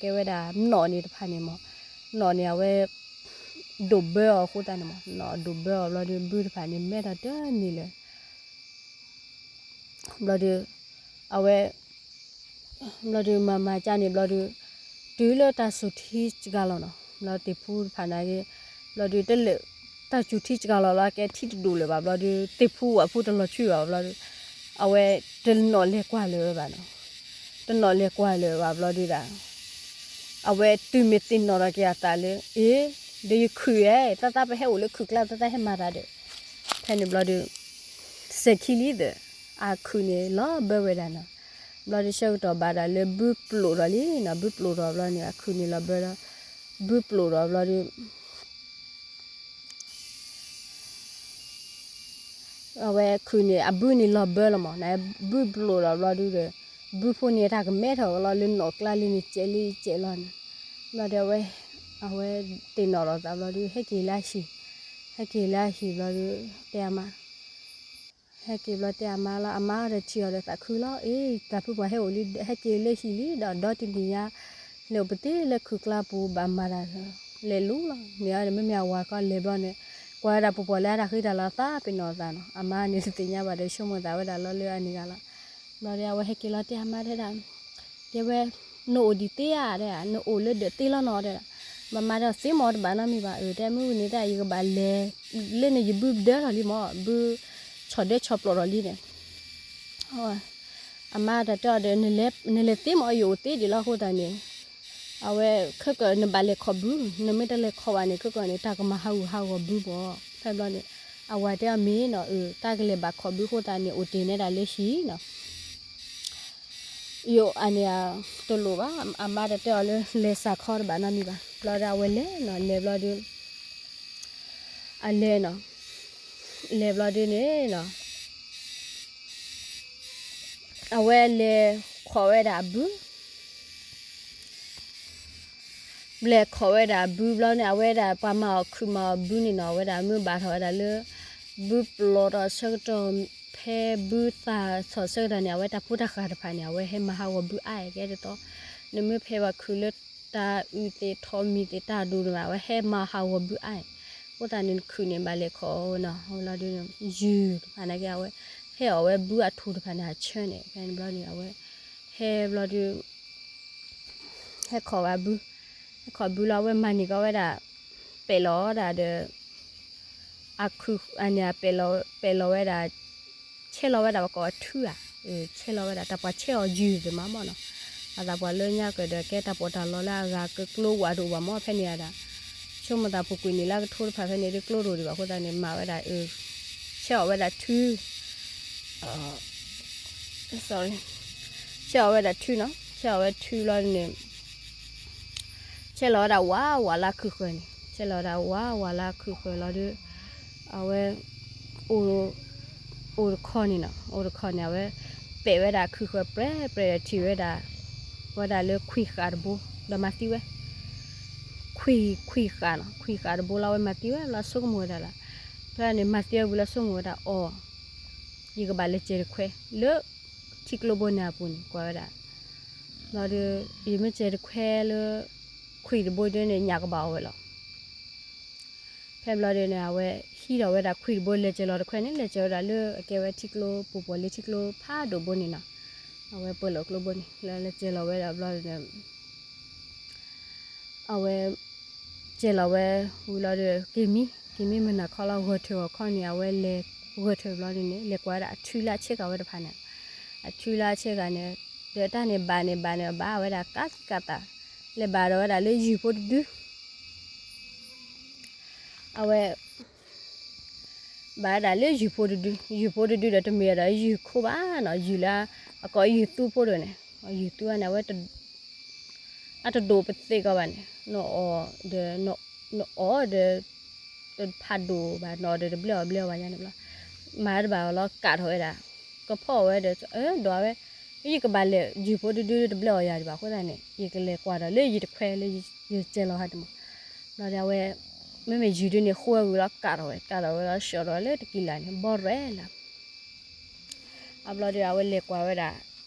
ကဲဝဲဒၣ်နီၣ်န့ၣ်တဖၣ်န့ၣ်မၢ် နီၣ်န့ၣ်အဝဲ ဒိၣ်ဘၢအီၤအဃိသတးန့ၣ်မၢ် နီၣ်ဒိၣ်ဘၢအီၤဘျီဒီး ဘုတဖၣ်န့ၣ်မဲထီၣ်တန့ၢ်လၢၤ ဘျီဒီး အဝဲ ဘျီဒီးမၤမၤကန့ၣ်ဘျီဒီး တုၤလၢတၢ်စူၤထံစှၤလီၤနီၤ ဘျီသ့ၣ်ဖူတဖၣ်န့ၣ်က့ ဘျီဒီးတလၢာ် တၢ်စူၤထံစှၤလီၤလီၤ ကဲထံတဒိၣ်လၢၤဘၣ် ဘျီဒီး သ့ၣ်ဖူဝဲဖူတလီၤဆှံဘၣ် ဘျီဒီး အဝဲတနီၣ်လဲၤကွၢ်လၢၤဘၣ်နီၤ တနီၣ်လဲၤကွၢ်လၢၤဘၣ်ဘျီဒီးဒၣ် အဝဲတုၤမ့ၢ်သ့ၣ်နီၣ်ထီၣ်က့ၤအသးလၢ အ့ ဒီးယခုၣ်ဧါ သးသးပဟဲအိၣ်လၢခုၣ်ကျါ သးသးဟဲမၤတၢ်ဒီး ဖဲန့ၣ်ဘျီဒီး စဲၤခံလံသၢ အခုၣ်န့ၣ်လီၤဘၢဝဲဒၣ်နီၤ ဘျီဒီးဆၢကတီၢ်ဘၣ်ဒၣ်လၢဘုပျိာ်ထီၣ်လံနီၤ ဘုပျိာ်ထီၣ်ဘျီန့ၣ် အခုၣ်န့ၣ်လီၤဘၢဒီး ဘုပျိာ်ထီၣ်ဘျီဒီး အဝဲခုၣ်န့ၣ် အဘုန့ၣ်လီၤဘၢလီၤမၢ် နဘုပျိာ်ထီၣ်ဘျီဒုဒီး ဘုဖိန့ၣ်တၢ်ကမဲထီၣ်ကလီၤလၢနီၣ်ကျါလံန့ၣ် စဲးလံစဲးလီၤန့ၣ် ဘျီဒီးအဝဲ အဝဲသ့ၣ်နီၣ်ထီၣ်သးဘျီဒု ဟဲက့ၤလၢအဟံၣ် ဟဲက့ၤလၢအဟံၣ်ဘျီဒု တဲအမါ ဟဲက့ၤဘျီတဲအမါလီၤ အမါဒီးထံၣ်အီၤဒီးသးခုလီၤ အ့ တၢ်ဖုပှၢ်ဟဲအိၣ်လံ ဟဲက့ၤလၢဟံၣ်လံဒီး ဒီတနံၤညါ လဲၤအိၣ်ပသ့လၢခုၣ်ကျါပူၤဘၣ်မၤတၢ် လဲၤလူလီၤ မ့ၢ်အီၤဒီးမ့မ့ၢ်အဝၤကီလဲၤဘျီန့ၣ် ကွၢ်ဝဲဒၣ်ပူၤပှီၤလၢအတၢ်ဃံတၢ်လၤသးပ့ၤနီၣ်အသးနီၤ အမါန့ၣ်တသ့ၣ်ညါဘၣ်ဒီးဆိကမိၣ်သးဝဲဒၣ်လီၤလၢအန့ၣ်ဂၤလီၤ ဘျီဒီးအဝဲဟဲက့ၤလီၤတဲအမါတဲဒၣ် တဲဝဲ နအိၣ်ဒံးသ့ဧါတဲဒၣ် နအိၣ်လၢဒၢးသ့လီၤနီၤတဲဒၣ် ဘၣ်မၤဒီးသ့မၢ်တဘၣ်နီတမံၤဘၣ် အၢ တဲမုၢ်ဝံၤန့ၣ်တဲ ယကဘၣ်လဲၤ လၢန့ၣ်ယဘုဒၢထီၣ်လံမၢ် ဘု ဆီၣ်ဒၢဆီၣ်ပျိာ်ထီၣ်လံန့ၣ် အမါတၢ်တဲအီၤဒီး နလဲၤသ့မၢ် ယအိၣ်သ့ဒံးလီၤအဃိသတးန့ၣ် အဝဲခဲကၢၣ်နဘၣ်လဲၤခီၣ်ဘု နမ့ၢ်တလဲၤခီၣ်ဘၣ်န့ၣ် ခဲကၢၣ်န့ၣ် တၢ်ကမၤဟးဂူာ်ဟးဂီၤဘုမၢ် ဖဲဘျီန့ၣ် အဝၤတဲအီၤမ့ၢ်နီၤ အၢ တၢ်ကလဲၤဘၣ်ခီၣ်ဘုအဃိသတးန့ၣ် အိၣ်တ့ၢ်နဲဒၣ်လၢဟံၣ်နီၤ ယိာ်အန့ၣ် တလိၣ်ဘၣ် အမါတၢ်တဲအီၤလၢ လဲၤစၢ်ခီတဘၣ်နီတမံၤဘၣ် ဘျီဒီးအဝဲလဲၤနီၤ လဲၤဘျီဒီး အလဲၤနီၤ လဲၤဘျီဒုန့ၣ်နီၤ အဝဲလဲၤခီၣ်ဝဲဒၣ်အဘု ဘျဲၣ်ခိးဝဲဒၣ်ဘုဘျီန့ၣ် အဝဲဒၣ်ပှၤမၤအီၤခုၣ်မၤအီၤဘုန့ၣ်နီၤ အဝဲဒၣ်မ့ၢ်ဘၣ်ထီၣ်ဝဲဒၣ်လၢ ဘုပျီၢ်ထီၣ်ဆၢကတီၢ် ဖဲဘုသၣ်ထီၣ်ဆၢကတီၢ်န့ၣ် အဝဲတၢ်ဖိတၢ်ဃၢ်တဖၣ်န့ၣ် အဝဲဟဲမၤဟးဂီၤဘုအါကဲတသီ, နမ့ၢ်ဖဲပှၤခုၣ်လၢတၢ်အုၣ်သ့ၣ်ထီၣ်မံၤသ့ၣ်တၢ်ဒိၣ်န့ၣ် အဝဲဟဲမၤဟးဂီၤဘုအါ, အဃိသတးန့ၣ် နခုၣ်န့ၣ်ဘၣ်လဲၤခိးနီၤ လီၤဒုး ယုၢ်တဖၣ်န့ၣ်က့ အဝဲ ဟဲအီၣ်ဝဲဘုအထူၣ်တဖၣ်န့ၣ် အဆၢန့ၣ် ဖဲန့ၣ်ဘျီန့ၣ် အဝဲ ဟဲဘျီဒုး ဟဲခိးဘၣ်ဘု, ဟဲခိးဘုလီၤ အဝဲမၤန့ၢ်ကီးဝဲဒၣ် ပဲာ်လီၤဒၣ်ဒီး အခုၣ်န့ၣ် ပဲာ်လီၤဝဲဒၣ် ဆဲးလီၤဝဲဒၣ်ပကိးအထုဧါ, ဆဲးလီၤဝဲဒၣ် တၢ်ပှၤဆဲးအီၤယုၢ်သ့မးမ့ၢ်နီၤ, အသးပှၤလၢညါကဒီးကဲတၢ်ပီးတၢ်လီလၢအဂၤကကျိဝးတအိၣ်ဘၣ်မ့ၢ်ဖဲန့ၣ်ဒၣ်, ဆိကမိၣ်သးပူၤကွံာ်န့ၣ်လၢကထိတဖၣ်ဖဲန့ၣ်ဒ်ကျိတအိၣ်ဒံးဘၣ်အဃိသတးန့ၣ် မၤဝဲဒၣ် ဆဲးအီၤဝဲဒၣ်ထု sorry, ဆဲးအီၤဝဲဒၣ်ထုနီၤ, ဆဲးအီၤဝဲထုလီၤန့ၣ် ဆဲးလီၤဝဲဒၣ်ဝးဝးလၢခုၣ်ဃၢၤန့ၣ်, ဆဲးလီၤဝဲဒၣ်ဝးဝးလၢခုၣ်ဃၢၤလီၤဒီး အဝဲ အိၣ်တခီန့ၣ်နီၤ, အိၣ်တခီန့ၣ် အဝဲ ပဲာ်ဝဲဒၣ်ခုၣ်ဃၢၤပြဲပြဲဒီးထံၣ်ဝဲဒၣ် ဝဲဒၣ်လၢခွံၣ်ဃာ်တဘိ ဒီးမၤသံဝဲ ခွံၣ်ခွံၣ်ဃာ်နီၤ, ခွံၣ်ဃာ်တဘိလီၤ အဝဲမၤသံဝဲလီၤဆိကမိၣ်ဝဲဒၣ်လီၤ, ဖဲန့ၣ်မၤသံဝဲဝံၤလီၤဆိကမိၣ်ဝဲဒၣ်အီၤ ယကဘၣ်လဲၤစဲးတခွဲလၢ ထံကျိဘိန့ၣ်အပူၤန့ၣ် ကွၢ်ဝဲဒၣ် ဘျီဒီး ယမ့ၢ်စဲးတခွဲလၢ ခွံၣ်တဘိဒ်န့ၣ် ညၣ်ကဘၣ်အီၣ်ဝဲလီၤ. ဖဲဘျီဒ်န့ၣ် အဝဲဟံးထီၣ်ဝဲဒၣ်ခွံၣ်တဘိလဲၤစဲးလီၤတခွဲန့ၣ် လဲၤစဲးဝဲဒၣ်လၢအကဲဝဲထံကျိပူၤပှၤလၢထံကျိဖးဒိၣ်ဘိန့ၣ်နီၤ, အဝဲပၢၤလီၢ်ကျိဘိန့ၣ် လၢလဲၤစဲးလီၤဝဲဒၣ်ဘျီဒ်န့ၣ် အဝဲ စဲးလီၤဝဲဝံၤလီၤဒီး က့ၤမံ က့ၤမံမုၢ်နၤခီလီၤ ဂဲၤထၢၣ်ဂီၤခီန့ၣ် အဝဲလဲၤဂဲၤထၢၣ်ဘျီဒ်န့ၣ် လဲၤကွၢ်ဝဲဒၣ်အထုလၢအဆ့ကၤဝဲတဖၣ်န့ၣ်, အထုလၢအဆ့ကၤန့ၣ် ဒီးတၢ်န့ၣ်ဘၣ်န့ၣ်ဘၣ်န့ၣ် ဘၣ်ဝဲဒၣ်ကးသံကးသး, လဲၤဘၣ်ဒီးဝဲဒၣ်လၢယုၢ်ဖိတဒု အဝဲ ဘၣ်ဝဲဒၣ်လၢယုၢ်ဖိတဒု, ယုၢ်ဖိတဒုဒီးတမ့ၢ်ဒီးယုၢ်ခိဘၣ်နီၤ, ယုၢ်လၢ အကိးယုၢ်သူဖိဒီးန့ၣ်, ယုၢ်သူန့ၣ် အဝဲ အတဒိၣ်ပသ့ကီးဘၣ်န့ၣ် နအီၣ်ဒီး နအီၣ်ဒီး တဖးဒိၣ်ဘၣ် နအီၣ်ဒီးတဘျဲးအီၣ်ဘျဲးအီၣ်ဘၣ်ညါန့ၣ်ဘျီ, မၤတဘၣ်အီၤလီၤ ကးထီၣ်ဝဲဒၣ်, ကဖီၣ်ဝဲဒီး ဒိးဝဲ, ယကဘၣ်လဲၤ ယုၢ်ဖိတဒုတဘျဲးအီၣ်ယၤဒံးဘၣ်အဃိသတးန့ၣ် ယကလဲၤကွၢ်ဒီးလၢယတခွဲလၢယစဲးလီၤဟးတမး, ဘျီဒီးအဝဲ မ့မ့ၢ်ယုၢ်ဒုန့ၣ်ဃိဝဲဝံၤလီၤ ကးထီၣ်ဝဲ ကးထီၣ်ဝဲလီၤ ဆှီၣ်ထီၣ်ဝဲလၢတကံလၢ်န့ၣ် ဘီရဲၣ်လၢ အဘျီဒီးအဝဲလဲၤကွၢ်ဝဲဒၣ်,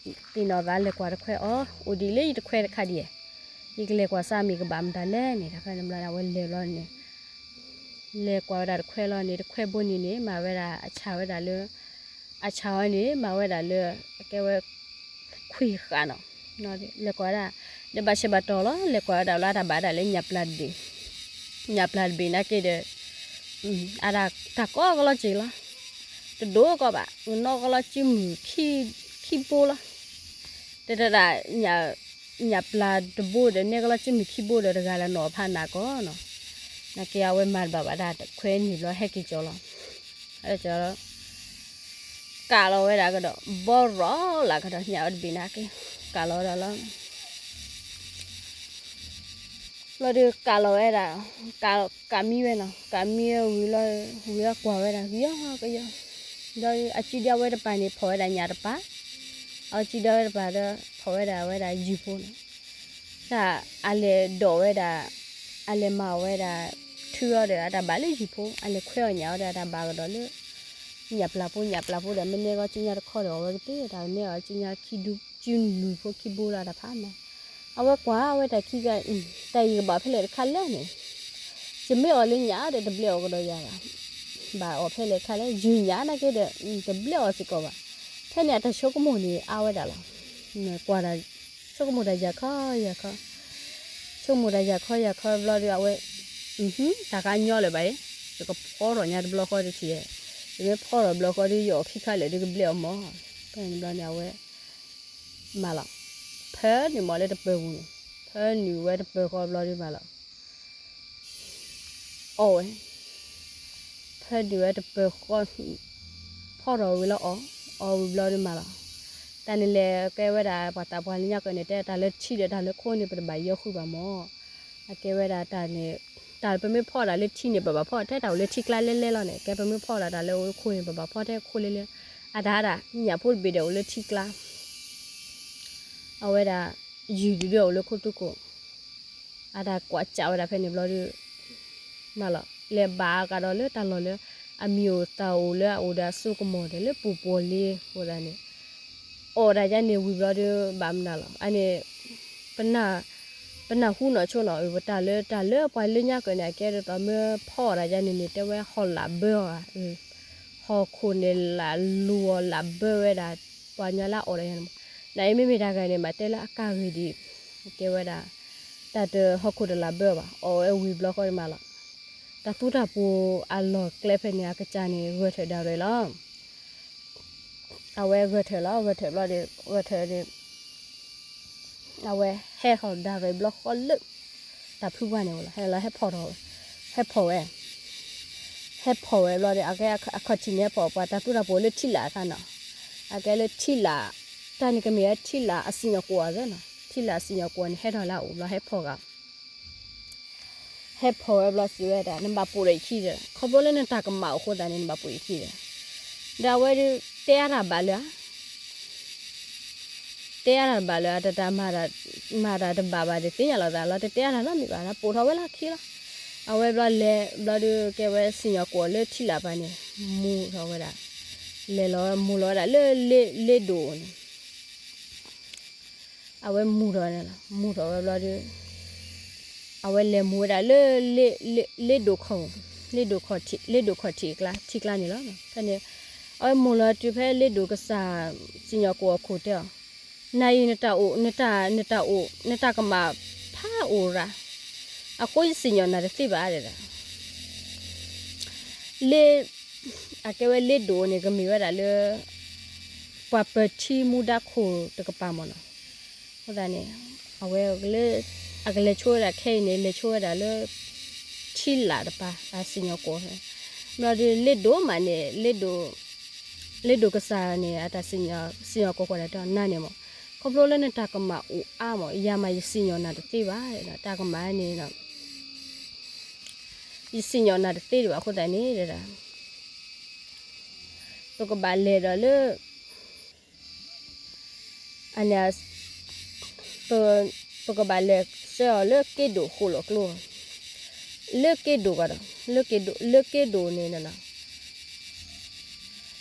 သ့ၣ်နီၣ်သးလဲၤကွၢ်တခွဲအီၤ အိၣ်ဒံးလၢယတခွဲတခါဒံး, ယကလဲၤကွၢ်စၢ်မ့ၢ်ကဘၣ်မတၤလဲၣ်န့ၣ် တၢ်ဖဲန့ၣ်ဘျီန့ၣ် အဝဲလဲၤဘျီန့ၣ်, လဲၤကွၢ်ဝဲဒၣ်တခွဲလီၤန့ၣ် တခွဲဘိန့ၣ်န့ၣ် မၤဝဲဒၣ်အဆၣ်ဝဲဒၣ်လၢ, အဆၣ်ဝဲန့ၣ် မၤဝဲဒၣ်လၢ အကဲဝဲ ခွံၣ်ဃာ်နီၤ, လဲၤကွၢ်ဝဲဒၣ်, ဒီးဘၣ်ဆၢဘၣ်တီၢ်လီၤ လဲၤကွၢ်ဝဲဒၣ်လီၤ အတၢ်ဘၣ်ဒၣ်လၢညၣ်ပျၢ်တဘ့ၣ်, ညၣ်ပျၢ်တဘ့ၣ်နာ်က့ဒီး အတၢ်ကီကလီၤစ့ၢ်လီၤ, တဒိၣ်ကီးဘၣ် ကနီၣ်ကလီၤစုမုၢ်ခံဘိလီၤ, တတဒၣ် ညၣ်ပျၢ်တဘိဒီး နဲကလီၤစုမုၢ်ခံဘိဒီး တဂၤလၢနီၣ်ဖးနးကီးနီၤ, နာ်က့အဝဲမၤတဘၣ်ဘၣ်ဒၣ်တခွဲန့ၣ်ဘျီ ဟဲက့ၤကၠီလီၤ, ဟဲကၠီလီၤ ကးလီၤဝဲဒၣ်ကဒီး ဘီရီလၢကဒီး ညၣ်ဝဲတဘ့ၣ်နာ်က့ ကးလီၤဝဲဒၣ်လီၤ ဘျီဒီးကးလီၤဝဲဒၣ်, ကးမံဝဲနီၤ, ကးမံဝဲဝံၤလီၤ, ဝံၤလီၤကွၢ်ဝဲဒၣ် ကယီကယီ, ဒီးအစုဒံးအဝဲတပၤန့ၣ် ဖီၣ်ဝဲဒၣ်ညၣ်တပၤ, အစုဒံးအဝဲတပၤဒီး ဖီၣ်ဝဲဒၣ်ဝဲဒၣ်ယုၢ်ဖိန့ၣ်, တၢ်အလဲၤဒိးဝဲဒၣ်, အလဲၤမၤအီၣ်ဝဲဒၣ် ထုအီၤဒီး အတၢ်ဘၣ်လၢယုၢ်ဖိ, အလဲၤခွဲအီၣ်ညၣ်အီၤဒီး အတၢ်ဘၣ်ကဒီးလၢ ညၣ်ပျၢ်ဖိ ညၣ်ပျၢ်ဖိဒီး မ့ၢ်နဲကီၢ်ကၠံညါတခီဒီး အဝဲကသ့ၣ်တၢ်နဲအီၤကၠံညါခံဒူ ကၠံနုၢ်ဖိခံဘိလၢတၢ်ဖးမး, အဝဲကွၢ်ဝဲတၢ်ခံဂၤ, တၢ်အံၤကဘၣ်ဖဲလဲၣ်တခါလဲၣ်န့ၣ်, ယမ့ၢ်အီၣ်လၢညၣ်ဒီးတဘျဲးအီၣ်ကဒီးယၤဘၣ်, ဘၣ်အီၣ်ဖဲလဲၣ်တခါလဲၣ် ယုၢ်ညၣ်နာ်က့ဒီး တဘျဲးအီၣ်စ့ၢ်ကီးဘၣ်, ဖဲန့ၣ်အတၢ်ဆိကမိၣ်န့ၣ် အါဝဲဒၣ်လီၤ, ကွၢ်တၢ် ဆိကမိၣ်တၢ်ယၤခီယၤခီ, ဆိကမိၣ်တၢ်ယၤခီယၤခီဘျီဒီး အဝဲ တၢ်ခါညီလၢၤဘၣ်အံၤ, ယကဖီထီၣ်ညါတဘျီဃီတထံၣ်, ယမ့ၢ်ဖီထီၣ်ဘျီဃီဒီး ယအီၣ်ခံခါလၢာ်ဒီးကဘျဲးအီၣ်မး, ဖဲန့ၣ်ဘျီန့ၣ် အဝဲ မၤလီၤ, ဖၢနုာ်မးလၢတပၢၤပူၤန့ၣ်, ဖၢနုာ်ဝဲတပၢၤဃီဘျီဒီးမၤလီၤ အီၣ်ဝဲ, ဖၢနုာ်ဝဲတပၢၤဃီ, ဖီထီၣ်ဝံၤလီၤအီၣ်, အီၣ်ဝံၤဘျီဒီးမၤလီၤ, တၢ်န့ၣ်လဲၣ်ကဲဝဲဒၣ် ပှၤသးပှၢ်လၢညါကီၢ်န့ၣ် တဲတၢ်လၢထံဒီးတၢ်လၢခိန့ၣ် ပတဘၣ်ယီဃုာ်ဘၣ်မး, အကဲဝဲဒၣ်တၢ်န့ၣ်, တၢ်ပမ့ၢ်ဖီတၢ်လၢထံန့ၣ် ပဘၣ်ဖီ ထဲတၢ်အိၣ်လၢထံကျါလဲလဲလီၤန့ၣ် ကဲပမ့ၢ်ဖီဒၣ်တၢ်လၢအအိၣ်လၢခိန့ၣ် ပဘၣ်ဖီထဲခိလဲလဲ, အတၢ်ဒၣ် ညၣ်ဖိတဘ့ၣ်ဒီးအိၣ်လၢထံကျါ အဝဲဒၣ် ယုၢ်ဒုးဒီးအိၣ်လၢခိထူခိၣ်, အတၢ်ကွၢ်စးဝဲဒၣ်ဖဲန့ၣ်ဘျီဒီး မးလီၤ လဲၤဘၣ်ကဒီးလၢတၢ်လီၢ်လၢ အမံၤအိၣ်သးအိၣ်လၢအအိၣ်ဒီးအစိကမီၤဒဲးလၢပူၤပူၤလံအဃိသတးန့ၣ် အီၣ်ဒၣ်ယါန့ၣ်ဝံၤဘျီဒီး ဘၣ်မနုၤလီၤ အန့ၣ် ပနၢ်ဟူနီၢ်ဆိနီၤ ပတၢ်လၢ တၢ်လၢပှၤလၢညါကၢၢ်န့ၣ် အကဲဒ်သိးမၢဖီအီၣ်ဒၣ်ယါန့ၣ်န့ၣ် တဲဝဲဟီၣ်လၣ်ဘၢအီၤ ဟီၣ်ခိၣ်န့ၣ်လၢလူၤအီၤလၢဘၢဝဲဒၣ် ပှၤညီလၢအီၣ်ဒၣ်ယါန့ၣ်မး နအံၤမ့မ့ၢ်တၢ်ဂၤန့ၣ် မးတဲလၢအကါဂ့ၤဒံး ကဲဝဲဒၣ် တၢ်တဟီၣ်ခိၣ်တလၢဘၢဘၣ် အီၣ်ဝဲဝံၤဘျီဃီန့ၣ်မးလီၤ တၢ်သူတၢ်ပူၤအလီၢ်ကျဲဖဲန့ၣ် အကစၢ်န့ၣ် ဂၢၢ်ထၢၣ်ဒၣ်ရဲၣ်လီၤ အဝဲဂၢၢ်ထၢၣ်လီၤ ဂၢၢ်ထၢၣ်ဘျီဒီး ဂၢၢ်ထၢၣ်ဒီး အဝဲဟဲထီၣ်ဒၣ်ရဲၣ်ဘျီဃီလၢ တၢ်ဖုပှၢ်န့ၣ်ဝဲလီၤ ဟဲလီၤဟဲဖီၣ်ထီၣ်ဝဲ ဟဲဖီၣ်ဝဲ ဟဲဖီၣ်ဝဲဘျီဒီး အကဲအခီၣ်ထံးန့ၣ် ဟဲဖီၣ်ပှၤတၢ်သူတၢ်ပူၤလၢထံလာ်အခါနီၤ အကဲလၢထံလာ် တၢ်န့ၣ်ကမ့ၢ်ဝဲထံလာ်အစံၣ်ညီၣ်ကွီၢ်အသးနီၤ ထံလာ်အစံၣ်ညီၣ်ကွီၢ်န့ၣ် ဟဲထီၣ်လၢအအိၣ်ဘျီဟဲဖီၣ်ဂၤ ဟဲဖီၣ်ဝဲဘျီစံးဝဲဒၣ် နဘၣ်ပိာ်ဒီးယခံဒီး ခီဖျိလၢနတၢ်ကမၣ်အိၣ်အဃိသတးန့ၣ် နဘၣ်ပိာ်ယခံဒီး ဒီးအဝဲဒၣ်တဲအါတၢ်ဘၣ်လၢ တဲအါတၢ်တဘၣ်လၢအတၢ်မၤတၢ်တဘၣ်ဘၣ်ဒီး သ့ၣ်ညါလီၤသးလီၤ တတဲအါတၢ်နီတမံၤဘၣ် ပိာ်ထီၣ်ဝဲလၢခံလီၤ အဝဲဘျီလဲၤဘျီဒီးကဲဝဲစံၣ်ညီၣ်ကွီၢ်လၢထံလာ်ပၤန့ၣ် မူထီၣ်ဝဲဒၣ် လဲၤလီၤဝဲမူလီၤဝဲဒၣ်လၢလ့ဒိၣ်န့ၣ် အဝဲမူထီၣ်န့ၣ်လီၤ မူထီၣ်ဝဲဘျီဒီး အဝဲလဲၤမူဝဲဒၣ်လၢ လ့ဒိၣ်ခီၣ် လ့ဒိၣ်ခီၣ်ထံး လ့ဒိၣ်ခီၣ်ထံးအကျါ ထံကျါန့ၣ်လီၤ ဖဲန့ၣ် အဝဲမူလီၤတုၤဖဲလ့ဒိၣ်ကစၢ် စံၣ်ညီၣ်ကွီၢ်အခိၣ်တဲအီၤ နၤအံၤနတၢ်အိၣ် နတၢ် နတၢ်အိၣ် နတၢ်ကမၣ်ဖးအိၣ်ရၤ အဃိယစံၣ်ညီၣ်နၤတသ့ဘၣ်ဒဲဒၣ် လ့ အကဲဝဲလ့ဒိၣ်န့ၣ် ကမ့ၢ်ဝဲဒၣ်လၢ ပှၤပၢၤထံမူဒါခိၣ်တကပၤမ့ၢ်နီၤ အဃိသတးန့ၣ် အဝဲ အကလဲၤဆိဝဲဒၣ်ခဲအံၤန့ၣ် လဲၤဆိဝဲဒၣ်လၢ ထံလာ်တပၤ အစံၣ်ညီၣ်ကွီၢ် ဘျီဒီးလ့ဒိၣ်မးန့ၣ် လ့ဒိၣ် လ့ဒိၣ်ကစၢ်န့ၣ် အတၢ်စံၣ်ညီၣ်ကွီၢ်ဃိဒၣ်တဲအီၤ နၤန့ၣ်မ့ၢ် ခီဖျိလၢနတၢ်ကမၣ်အိၣ်အါမ့ၢ် ယၤမးယစံၣ်ညီၣ်နၤတသ့ဘၣ် တၢ်ကမၣ်န့ၣ် ယစံၣ်ညီၣ်နၤတသ့ဒံးဘၣ်အဃိသတးန့ၣ် ပကဘၣ်လဲၤဒီးလၢ အန့ၣ် ပကဘၣ်လဲၤဆှၢအီၤလၢက့ဒိၣ်ဃိၣ်လီၤကျိ လၢက့ဒိၣ်ကဒီး လၢက့ဒိၣ် လၢက့ဒိၣ်န့ၣ်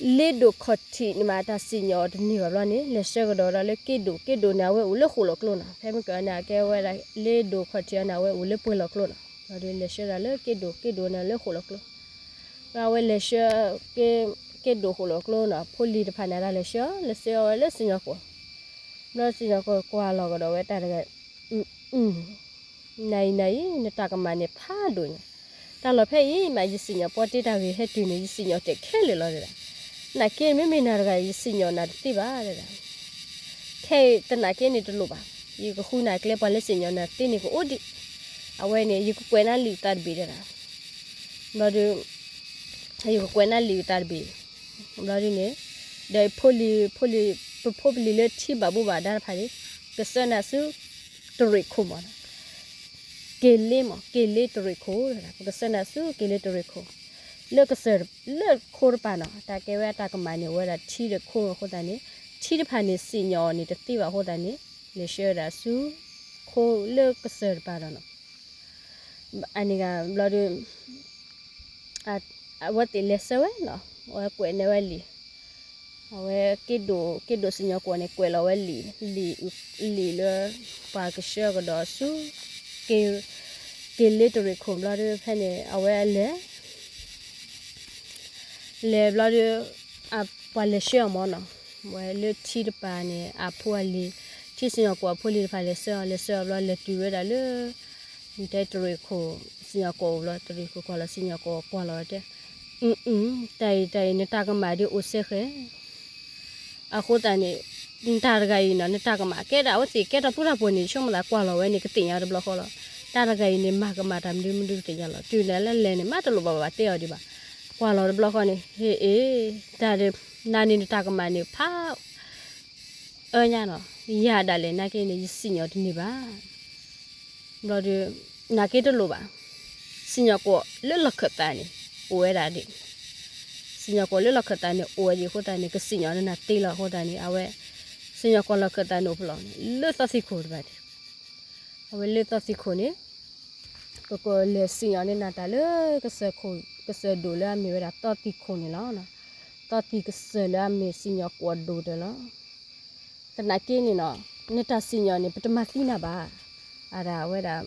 လ့ဒိၣ်ခီၣ်ထံးန့ၣ်မးတၢ်စံၣ်ညီၣ်တန့ၢ်ဘၣ်ဘျီန့ၣ် လဲၤဆှၢကဒီးဒီးလၢက့ဒိၣ် က့ဒိၣ်န့ၣ် အဝဲအိၣ်လၢဃိၣ်လီၤကျိနီၤ ဖဲမ့ၢ်ကန့ၣ် အကဲဝဲဒၣ် လ့ဒိၣ်ခီၣ်ထံးအန့ၣ် အဝဲအိၣ်လၢပှဲၤလီၤကျိနီၤ ဘျီဒီးလဲၤဆှၢဒၣ်လၢက့ဒိၣ် က့ဒိၣ်န့ၣ်လၢဃိၣ်လီၤကျိ ဘျီအဝဲလဲၤဆှၢ က့ဒိၣ်ဃိၣ်လီၤကျိနီၤ ဖိလံၤတဖၣ်န့ၣ် တၢ်လဲၤဆှၢ လဲၤဆှၢအီၤဝဲလၢစံၣ်ညီၣ်ကွီၢ် ဘျီစံၣ်ညီၣ်ကွီၢ်ကွၢ်လီၤကဒီးဝဲတၢ်တဂၤ နၤအံၤ နၤအံၤ နတၢ်ကမၣ်န့ၣ်ဖးဒိၣ်ညါ, တၢ်လီၢ်ဖဲအံၤမး ယစံၣ်ညီၣ်ပီတ့တၢ်ဂ့ၤဟဲတုၤန့ၣ် ယစံၣ်ညီၣ်တဲာ်ခဲလၢာ်လီၤတဲဒၣ်. နာ်က့မ့မ့ၢ်နၤတဂၤ ယစံၣ်ညီၣ်နၤတသ့ဘၣ်တဲဒၣ်. ခဲအံၤတနာ်က့န့ၣ်တလိၣ်ဘၣ်. ယကဃုနၤကျဲ ပှၤလၢစံၣ်ညီၣ်နၤသ့န့ၣ်ကအိၣ်ဒံး. အဝဲန့ၣ် ယကကွဲးနၤလံာ်သးတဘ့ၣ်တဲဒၣ်. ဘျီဒီး ယကကွဲးနၤလံာ်သးတဘ့ၣ်. ဘျီဒ်န့ၣ် ဒီးဖိလံၤ ဖိလံၤ ပဖိပလံၤလၢထံဘၣ်ဘိဘၣ်ဒါတဖၣ်န့ၣ် ကဆှၢနၤဆူ တရံးခိၣ်မးနီၤ. က့ၤလ့မး က့ၤလ့တရံးခိၣ်, ပကဆှၢနၤဆူက့ၤလ့တရံးခိၣ်, လၢကစၢၢ် လၢခိတပၤနီၤ. တၢ်ကဲဝဲအတၢ်ကမၣ်န့ၣ် အိၣ်ဝဲဒၣ်ထံဒီးခိအဃိသတးန့ၣ် ထံတဖၣ်န့ၣ် စံၣ်ညီၣ်အီၤန့ၣ်တသ့ဘၣ်အဃိသတးန့ၣ် လဲၤဆှၢဝဲဒၣ်ဆူ ခိလၢကစၢၢ်တပၤဒီးနီၤ. အန့ၣ်ဂ့ၤ ဘျီဒီး အဝဲသ့ၣ်လဲၤဆှၢဝဲနီၤ, အဝဲကွဲးန့ၢ်ဝဲလံာ်, အဝဲက့ဒိၣ် က့ဒိၣ်စံၣ်ညီၣ်ကွီၢ်န့ၣ် ကွဲးလီၤဝဲလံာ် လံာ် လံာ်လၢ ပှၤကဆှၢကဒီးဆူ က့ၤ က့ၤလ့တရံးခိၣ်ဘျီဒီး ဖဲန့ၣ် အဝဲလဲၤ လဲၤဘျီဒီး ပှၤလဲၤဆှၢအီၤမးနီၤ. ဝဲလၢထံတပၤန့ၣ် အဖိအလံၤ ထံစံၣ်ညီၣ်ကွီၢ်အဖိလံၤတဖၣ်လဲၤဆှၢအီၤ လဲၤဆှၢအီၤဘျီ လဲၤတုၤဝဲဒၣ်လၢ တဲတရံးခိၣ် စံၣ်ညီၣ်ကွီၢ်အိၣ်ဘျီ တရံးခိၣ်ကွၢ်လီၤ စံၣ်ညီၣ်ကွီၢ်ကွၢ်လီၤဝဲတဲ အ တၢ်အံၤ တၢ်အံၤ နတၢ်ကမၣ်ဒ်အိၣ်စဲဃဲၤ အဃိသတးန့ၣ် နတၢ်တဂၤအံၤနီၤ နတၢ်ကမၣ် ကဲဒၣ်အဝဲသ့ၣ်ကဲထီၣ်သူတၢ်ပှဲၤန့ၣ် ဆိကမိၣ်သးကွၢ်လီၤဝဲန့ၣ် ကသ့ၣ်ညါတဘျီဃီလီၤ. တၢ်တဂၤအံၤန့ၣ် မၤကမၣ်တၢ်မနုၤမနုၤကသ့ၣ်ညါလီၤ. တုၤန့ၣ်လၢလဲၤန့ၣ် မးတလိၣ်ဘၣ်ဘၣ်တဲအီၤဒံးဘၣ်. ကွၢ်လီၤတဘျီဃီန့ၣ် ဟ့ၣ်အ့ တၢ်ဒ် နၤန့ၣ်နတၢ်ကမၣ်န့ၣ် ဖး အၢညါနီၤ ယၤဒၣ်လဲာ်နာ်က့န့ၣ် ယစံၣ်ညီၣ်တန့ၢ်ဘၣ်. ဘျီဒီး နာ်က့တလိၣ်ဘၣ်. စံၣ်ညီၣ်ကွီၢ်လၢလီၢ်ခၢၣ်သးန့ၣ် အိၣ်ဝဲဒၣ်ဒ် စံၣ်ညီၣ်ကွီၢ်လၢလီၢ်ခၢၣ်သးန့ၣ် အိၣ်ဝဲဒ်အဃိသတးန့ၣ် ကစံၣ်ညီၣ်နၤသ့လီၤအဃိသတးန့ၣ် အဝဲ စံၣ်ညီၣ်ကွီၢ်လီၢ်ခၢၣ်သးန့ၣ်အိၣ်ဖဲလဲၣ်န့ၣ် လၢသီသံခိၣ်တဖၣ်န့ၣ် အဝဲလၢသီသံခိၣ်န့ၣ် ကလဲၤစံၣ်ညီၣ်န့ၢ်နၤတၢ်လၢ ကစၢၢ်ခိၣ် ကစၢၢ်ဒိၣ်လၢအမ့ၢ်ဝဲဒၣ်သီသံၣ်ခိၣ်န့ၣ်လီၤ. သီသံၣ်ကစၢၢ်လၢအမ့ၢ်စံၣ်ညီၣ်ကွီၢ်ဒိၣ်တၢၢ်လီၤ. သနာ်က့န့ၣ်နီၤ, နတၢ်စံၣ်ညီၣ်န့ၣ် ပတမၤသံနၤဘၣ်. အဝဲဒၣ်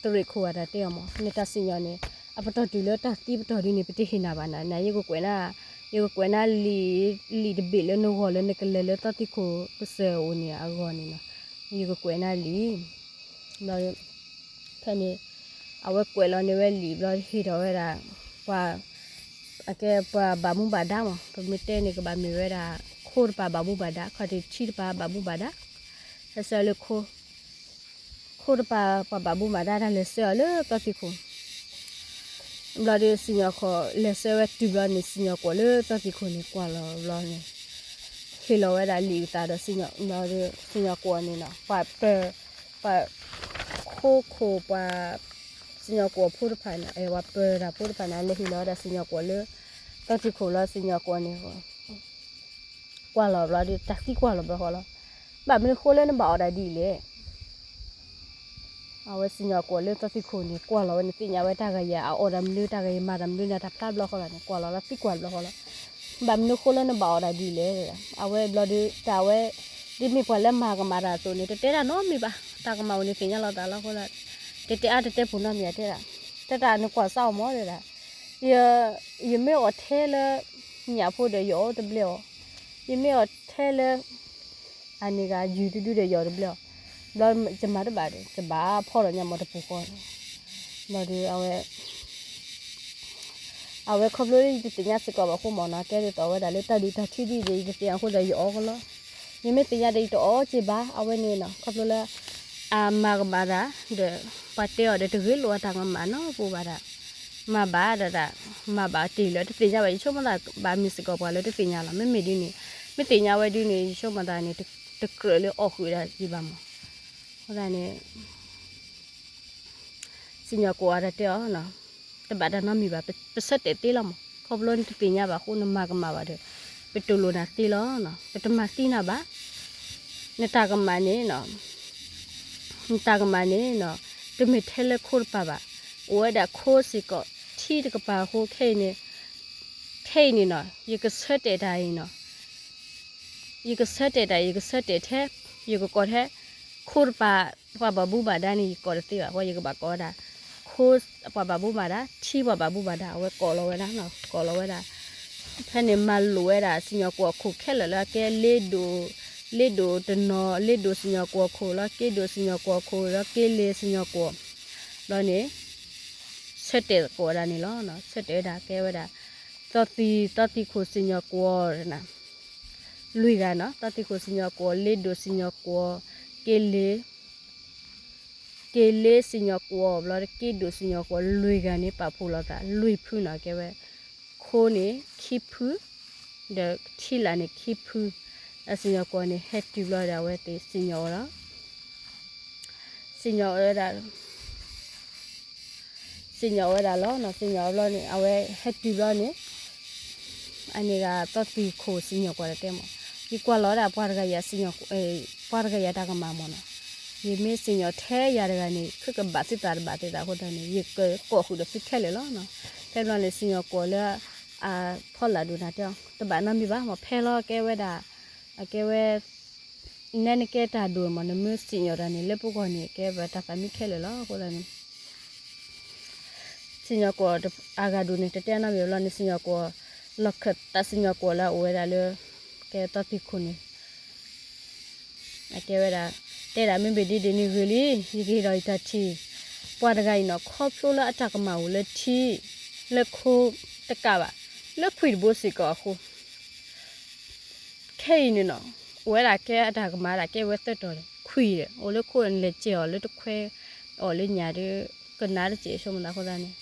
တရ့ၣ်ခိၣ်အတၢ်တဲအီၤမး, နတၢ်စံၣ်ညီၣ်န့ၣ် အပတီၢ်တုၤလၢတၢ်သံပတီၢ်ဒ်န့ၣ် ပတဟ့ၣ်နၤဘၣ်နၤ, နယကကွဲးနၤ, ယကကွဲးနၤလံာ်, လံာ်တဘ့ၣ်လၢနဂီၢ်လၢနကလဲၤလၢသီသံၣ်ခိၣ်ကစၢၢ်အအိၣ်န့ၣ်အဂီၢ်န့ၣ်နီၤ, ယကကွဲးနၤလံာ် ဘျီ ဖဲန့ၣ် အဝဲကွဲးလီၤန့ၢ်ဝဲလံာ်ဘျီ ဟ့ၣ်ထီၣ်ဝဲဒၣ် ပှၤ အကဲပှၤဘၣ်မူဘၣ်ဒါမး, ပမ့ၢ်တဲန့ၣ် ကဘၣ်မ့ၢ်ဝဲဒၣ် ခိတပၤဘၣ်မူဘၣ်ဒါ, ခီၣ်ထံးထံတပၤဘၣ်မူဘၣ်ဒါ, ဟဲဆှၢလၢ ခိတပၤပှၤဘၣ်မူဘၣ်ဒါ တၢ်လဲၤဆှၢအီၤလၢသီသံၣ်ခိၣ် ဘျီဒီး စံၣ်ညီၣ်ကွီၢ်လဲၤဆှၢဝဲတုၤဘျီန့ၣ် စံၣ်ညီၣ်ကွီၢ်လၢသီသံၣ်ခိၣ်န့ၣ် ကွၢ်လီၤဘျီန့ၣ် ဟ့ၣ်လီၤဝဲဒၣ်လံာ်အသးဒီး စံၣ်ညီၣ်ကွီၢ်န့ၣ်နီၤ, ပှၤပၢၤ ပှၤ ခိခိၣ်ပှၤ စံၣ်ညီၣ်ကွီၢ်ဖိတဖၣ်န့ၣ် ပှၤပၢၤတၢ်ဖိတဖၣ်န့ၣ် လဲၤဟ့ၣ်လီၤဝဲဒၣ်စံၣ်ညီၣ်ကွီၢ်လၢ သီသံၣ်ခိၣ်လီၤ. စံၣ်ညီၣ်ကွီၢ်န့ၣ် ကွၢ်လီၤဘျီဒီး တၢ်သံကွၢ်လီၤဘျီဃီလီၤ. ဘၣ်မနုၤဃိလၢနဘၣ်အီၣ်တၢ်ဒ်လဲၣ် အဝဲစံၣ်ညီၣ်ကွီၢ်လၢသီသံၣ်ခိၣ်န့ၣ် ကွၢ်လီၤဝဲန့ၣ် သ့ၣ်ညါဝဲတၢ်ဂၤယၤအအီၣ်တၢ်မနုၤ တၢ်ဂၤယၤမၤတၢ်မနုၤ နတၢ်ဖျါဘျီဃီလီၤန့ၣ် ကွၢ်လီၤလီၤ သံကွၢ်ဘျီဃီလီၤ. ဘၣ်မနုၤဃိလၢနဘၣ်အီၣ်တၢ်ဒ်လဲၣ်. အဝဲဘျီဒီး တၢ်ဝဲ ဒ်မ့ၢ်ပှၤလၢမၤကမၣ်တၢ်အသိးန့ၣ် တတဲတၢ်နီတမံၤဘၣ်. တၢ်ကမၣ်အိၣ်န့ၣ်သ့ၣ်ညါလီၤသးလီၤဃီလီၤ. တတဲအါတတဲပူၤနီတမံၤ တဲဒၣ်, တဲတၢ်နကွၢ်စၢ်အီၤမးတဲဒၣ်, ယမ့ၢ်အီၣ်ထဲလၢ ညၣ်ဖိဒီးယအီၣ်တဘျဲၣ်အီၤ, ယမ့ၢ်အီၣ်ထဲလၢ အန့ၣ်ဂၤယုၢ်တဒုဒီးယအီၣ်တဘျဲၣ်အီၤ, ဘျီယမၤတဘၣ်ဒီး ယဘၣ်ဖီဒီးညါမ့ၢ်တပူၤဃီန့ၣ်, ဘျီဒီး အဝဲခီဖျိလၢယတသ့ၣ်ညါစ့ၢ်ကီးဘၣ်အဃိမ့ၢ်နီၤ, ကဲဒ်သိးဝဲဒၣ်လၢတၢ်ဒုးတၢ်ထံဒ်ဒီး ယတသ့ၣ်ညါအဃိဒီးယအီၣ်ကလီ, ယမ့ၢ်သ့ၣ်ညါဒီးယတအီၣ်က့ဘၣ်. အဝဲန့ၣ်နီၤ ခီဖျိလၢ အမၤကမၣ်တၢ် ဒီး ပှၤတဲအီၤဒီးတဂ့ၤလိာ်အတၢ်ကမၣ်နီတပူၤဘၣ်ဒၣ်, မၤဘၣ်ဒၣ်ဒၣ်, မၤဘၣ်တ့ၢ်လၢတသ့ၣ်ညါဘၣ်. ယဆိကမိၣ်သးဘၣ်မ့ၢ်စ့ၢ်ကီးပှၤလၢတသ့ၣ်ညါလီၤ. မ့မ့ၢ်ဒ်န့ၣ် မ့ၢ်သ့ၣ်ညါဝဲဒ်န့ၣ် ယဆိကမိၣ်သးန့ၣ် တကြၢးလၢအီၣ်ဃုာ်ဒၣ်ယံၤဘၣ်မး. အဃိသတးန့ၣ် စံၣ်ညီၣ်ကွီၢ်အတၢ်တဲအီၤ တဘၣ်တၢ်နီတမံၤဘၣ်, ပဆၢတဲာ်သ့လီၤမး. ခီဖျိနတသ့ၣ်ညါဘၣ်အဃိ နမၤကမၣ်ဘၣ်ဒီး ပတူၢ်လိာ်နၤသ့လီၤ. ပတမၤသံနၤဘၣ်. နတၢ်ကမၣ်န့ၣ် နတၢ်ကမၣ်န့ၣ် တမ့ၢ်ထဲလၢခိတပၤဘၣ်, အိၣ်ဝဲဒၣ်ခိစ့ၢ်ကီး ထံတကပၤအဃိ ခဲအံၤန့ၣ်, ခဲအံၤန့ၣ်နီၤ ယကဆၢတဲာ်တၢ်အံၤနီၤ, ယကဆၢတဲာ်တၢ် ယကဆၢတဲာ်ထဲ, ယကကိးထဲ, ခိတပၤ ပှၤဘၣ်မူဘၣ်ဒါန့ၣ် ယကိးတသ့ဘၣ်, အဃိယကဘၣ်ကိးဝဲဒၣ် ခိပှၤဘၣ်မူဘၣ်ဒါ ထံပှၤဘၣ်မူဘၣ်ဒါ အဝဲကိးလီၤဝဲဒၣ်, ကိးလီၤဝဲဒၣ် ဖဲန့ၣ်မၤလိာ်ဝဲဒၣ် စံၣ်ညီၣ်ကွီၢ်ခိၣ်ခဲလၢာ်လၢအကဲ လ့ဒိၣ်တနီၤ လ့ဒိၣ်စံၣ်ညီၣ်ကွီၢ်ခိၣ်လီၤ, က့ဒိၣ်စံၣ်ညီၣ်ကွီၢ်ခိၣ်လီၤ, က့လ့စံၣ်ညီၣ်ကွီၢ်, ဘျီန့ၣ် ဆၢတဲာ်ကိးဝဲဒၣ်န့ၣ်လီၤ. ဆၢတဲာ်ဝဲဒၣ်ကဲဝဲဒၣ် သီသံ သီသံၣ်ခိၣ်စံၣ်ညီၣ်ကွီၢ် လွံၢ်ဂၤနီၤ, သီသံၣ်ခိၣ်စံၣ်ညီၣ်ကွီၢ် လ့ဒိၣ်စံၣ်ညီၣ်ကွီၢ် က့လ့ က့လ့စံၣ်ညီၣ်ကွီၢ် ဘျီဒီး က့ဒိၣ်စံၣ်ညီၣ်ကွီၢ် လွံၢ်ဂၤန့ၣ် ပာ်ဖှိၣ်လိာ်သး လွံၢ်ဖုနီၤ ကဲဝဲ ခိန့ၣ် ခံဖု ဒီးထံလာ်န့ၣ် ခံဖု, ဒီးစံၣ်ညီၣ်ကွီၢ်န့ၣ် ဟဲတုၤဘျီဒီး အဝဲသ့ၣ်စံၣ်ညီၣ်ဝဲလီၤ. စံၣ်ညီၣ်ဝဲဒၣ် စံၣ်ညီၣ်ဝဲဒၣ်လီၤ. စံၣ်ညီၣ်ဘျီန့ၣ် အဝဲဟဲတုၤဘျီန့ၣ် အန့ၣ်ဂၤသီသံၣ်ခိၣ်စံၣ်ညီၣ်ကွီၢ်တဲမး, ယကွၢ်လီၤဝဲဒၣ်ပှၤတဂၤယၤစံၣ်ညီၣ်, ပှၤတဂၤယၤတၢ်ကမၣ်မးနီၤ, ယမ့ၢ်စံၣ်ညီၣ်ထဲယၤတဂၤန့ၣ် ခုကဘၣ်သုသးတဘၣ်သ့သးအဃိသတးန့ၣ် ယကကိးဃုာ်ဒီးသုခဲလၢာ်လီၤ. ဖဲဘျီန့ၣ် စံၣ်ညီၣ်ကွီၢ်လၢ အဖီလာ်ဒိၣ်နၤတဲအီၤ တဘၣ်နီတမံၤဘၣ်မး, ဖဲလီၤကဲဝဲဒၣ် အကဲဝဲ နဲနကဲတၢ်ဒိၣ်မး နမ့ၢ်စံၣ်ညီၣ်တၢ်န့ၣ် လၢပဂီၢ်န့ၣ် ကဲဝဲတၢ်သးမံခဲလၢာ်လီၤ. အဃိသတးန့ၣ် စံၣ်ညီၣ်ကွီၢ်အဂၤဒိၣ်န့ၣ် တတဲနီတမံၤဘျီန့ၣ် စံၣ်ညီၣ်ကွီၢ် လီၢ်ခၢၣ်သးစံၣ်ညီၣ်ကွီၢ်လၢအအိၣ်ဝဲဒၣ်လၢ ကဲသီသံၣ်ခိၣ်န့ၣ် အကဲဝဲဒၣ် တဲဒၣ်မ့ၢ်ဘၣ်ဒ်ဒ်န့ၣ်ဂ့ၤလံ, ယကဟ့ၣ်ဒီးယတၢ်ထံၣ် ပှၤတဂၤအံၤနီၤ ခီဖျိလၢအတၢ်ကမၣ်အိၣ်လၢထံ လၢခိတကးဘၣ် လၢခွံၣ်တဘိစ့ၢ်ကီးအဃိ ခဲအံၤန့ၣ်နီၤ အိၣ်ဝဲဒၣ်ကဲအတၢ်ကမၣ်ဒၣ်ကဲဝဲသၢတီၤန့ၣ် ခွံၣ်ဒီး အိၣ်လၢခိန့ၣ် လဲၤကဲအီၤလၢတခွဲ အီၤလၢညၣ်ဒီး ကနၣ်တစဲးဆိကမိၣ်သးအဃိသတးန့ၣ်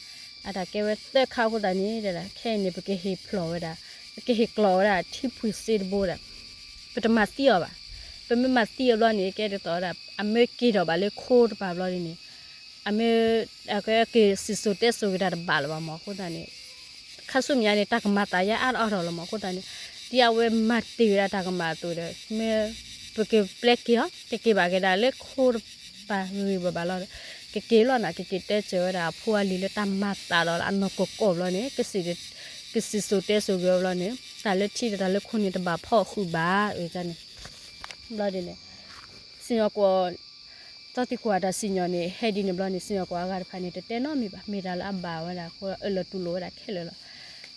အတၢ်ကဲဝဲသၢခါအဃိသတးန့ၣ် တဲဒၣ် ခဲအံၤန့ၣ် ပကဟ့ၣ်ဖျိးဝဲဒၣ် ပကဟ့ၣ်ကျီးဝဲဒၣ်ထံဖှံစ့တဘိဒၣ် ပတမၤသံအီၤဘၣ်. ပမ့ၢ်မၤသံအီၤဘျီန့ၣ် ကဲဒ်သိးဝဲဒၣ် အမ့ၢ်က့ၤထီၣ်ဘၣ်လၢခိတပၤဘျီဒ်န့ၣ် အမ့ၢ် အကက့ၤစံၣ်စိၤတဲစိၤက့ၤတၢ်တဘၣ်လၢၤဘၣ်မး အဃိသတးန့ၣ် ခါဆူမဲာ်ညါန့ၣ် တၢ်ကမၤသးယါအါထီၣ်အါထီၣ်လီၤမး အဃိသတးန့ၣ် ဒ်အဝဲမၤတ့ၢ်ဝဲဒၣ်တၢ်ကမၣ်အသိးဒီး မ့ၢ်ပကပျဲက့ၤအီၤ ကက့ၤဘၣ်က့ၤဒၣ်လၢခိတပၤဂ့ၤဂ့ၤဘၣ်ဘၣ်လီၤဒီး ကက့ၤလီၤနီၤ, ကက့ၤတဲစၢၤဝဲဒၣ်အဖိအလံၤလၢတၢ်မၤသးဒီးလၢအနီၢ်ကီၢ်ကီၢ်ဘျီန့ၣ် ကစံး, ကစံးစိၤတဲစိၤက့ၤဝဲဘျီန့ၣ် တၢ်လၢထံဒီးတၢ်လၢခိန့ၣ် တဘၣ်ဖီၣ်ဃုာ်ဘၣ်အၢန့ၣ်. ဘျီဒ်န့ၣ် စံၣ်ညီၣ်ကွီၢ် သီသံကွၢ်တၢ်စံၣ်ညီၣ်န့ၣ် ဟဲဒ်န့ၣ်ဘျီန့ၣ် စံၣ်ညီၣ်ကွီၢ်အဂၤတဖၣ်န့ၣ် တတဲနီတမံၤဘၣ်, မ့ၢ်တၢ်လၢအဘၣ်ဝဲဒၣ်အဃိ အၢၣ်လီၤတူၢ်လိာ်ဝဲဒၣ်ခဲလၢာ်လီ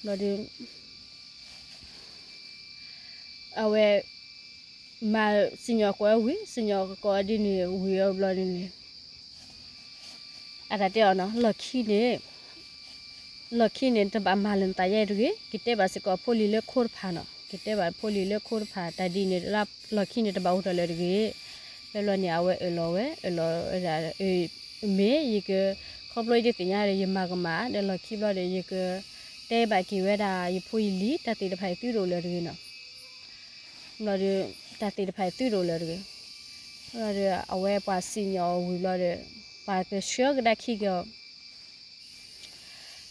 ၤ. ဘျီဒ် အဝဲ မၤစံၣ်ညီၣ်ကွီၢ်ဝံၤ စံၣ်ညီၣ်ကွီၢ်ဒ်န့ၣ်ဝံၤအဘျီဒ်န့ၣ် အတၢ်တဲအီၤနီၤ လီၢ်ခံန့ၣ် လီၢ်ခံန့ၣ် တဘၣ်မၤလၢနသးယဲတဂ့ၤ, က့ၤတဲဘၣ်စ့ၢ်ကီးအဖိလံၤလၢခိတဖၣ်နီၤ, က့ၤတဲဘၣ်အဖိလံၤလၢခိတဖၣ် တၢ်ဒ်န့ၣ် လီၢ်ခံန့ၣ် တဘၣ်အိၣ်ထီၣ်လၢၤတဂ့ၤ. ဖဲဘျီန့ၣ် အဝဲအၢၣ်လီၤဝဲ အၢၣ်လီၤဝဲဒၣ် မ့ၢ်ယက ခီဖျိယတသ့ၣ်ညါဒီး ယမၤကမၣ်ဒီးလီၢ်ခံဘျီဒီး ယကတဲဘၣ်က့ၤဝဲဒၣ်ယဖိယလံၤ တၢ်သ့ၣ်တဖၣ်အံၤသုတအိၣ်လၢၤတဂ့ၤနီၤ. ဘျီဒီး တၢ်သ့ၣ်တဖၣ်အံၤသုတအိၣ်လၢၤတဂ့ၤ. ဘျီဒီး အဝဲပှၤစံၣ်ညီၣ်အီၤဝံၤဘျီဒီး ပှၤကဆှၢကဒါခံက့ၤအီၤ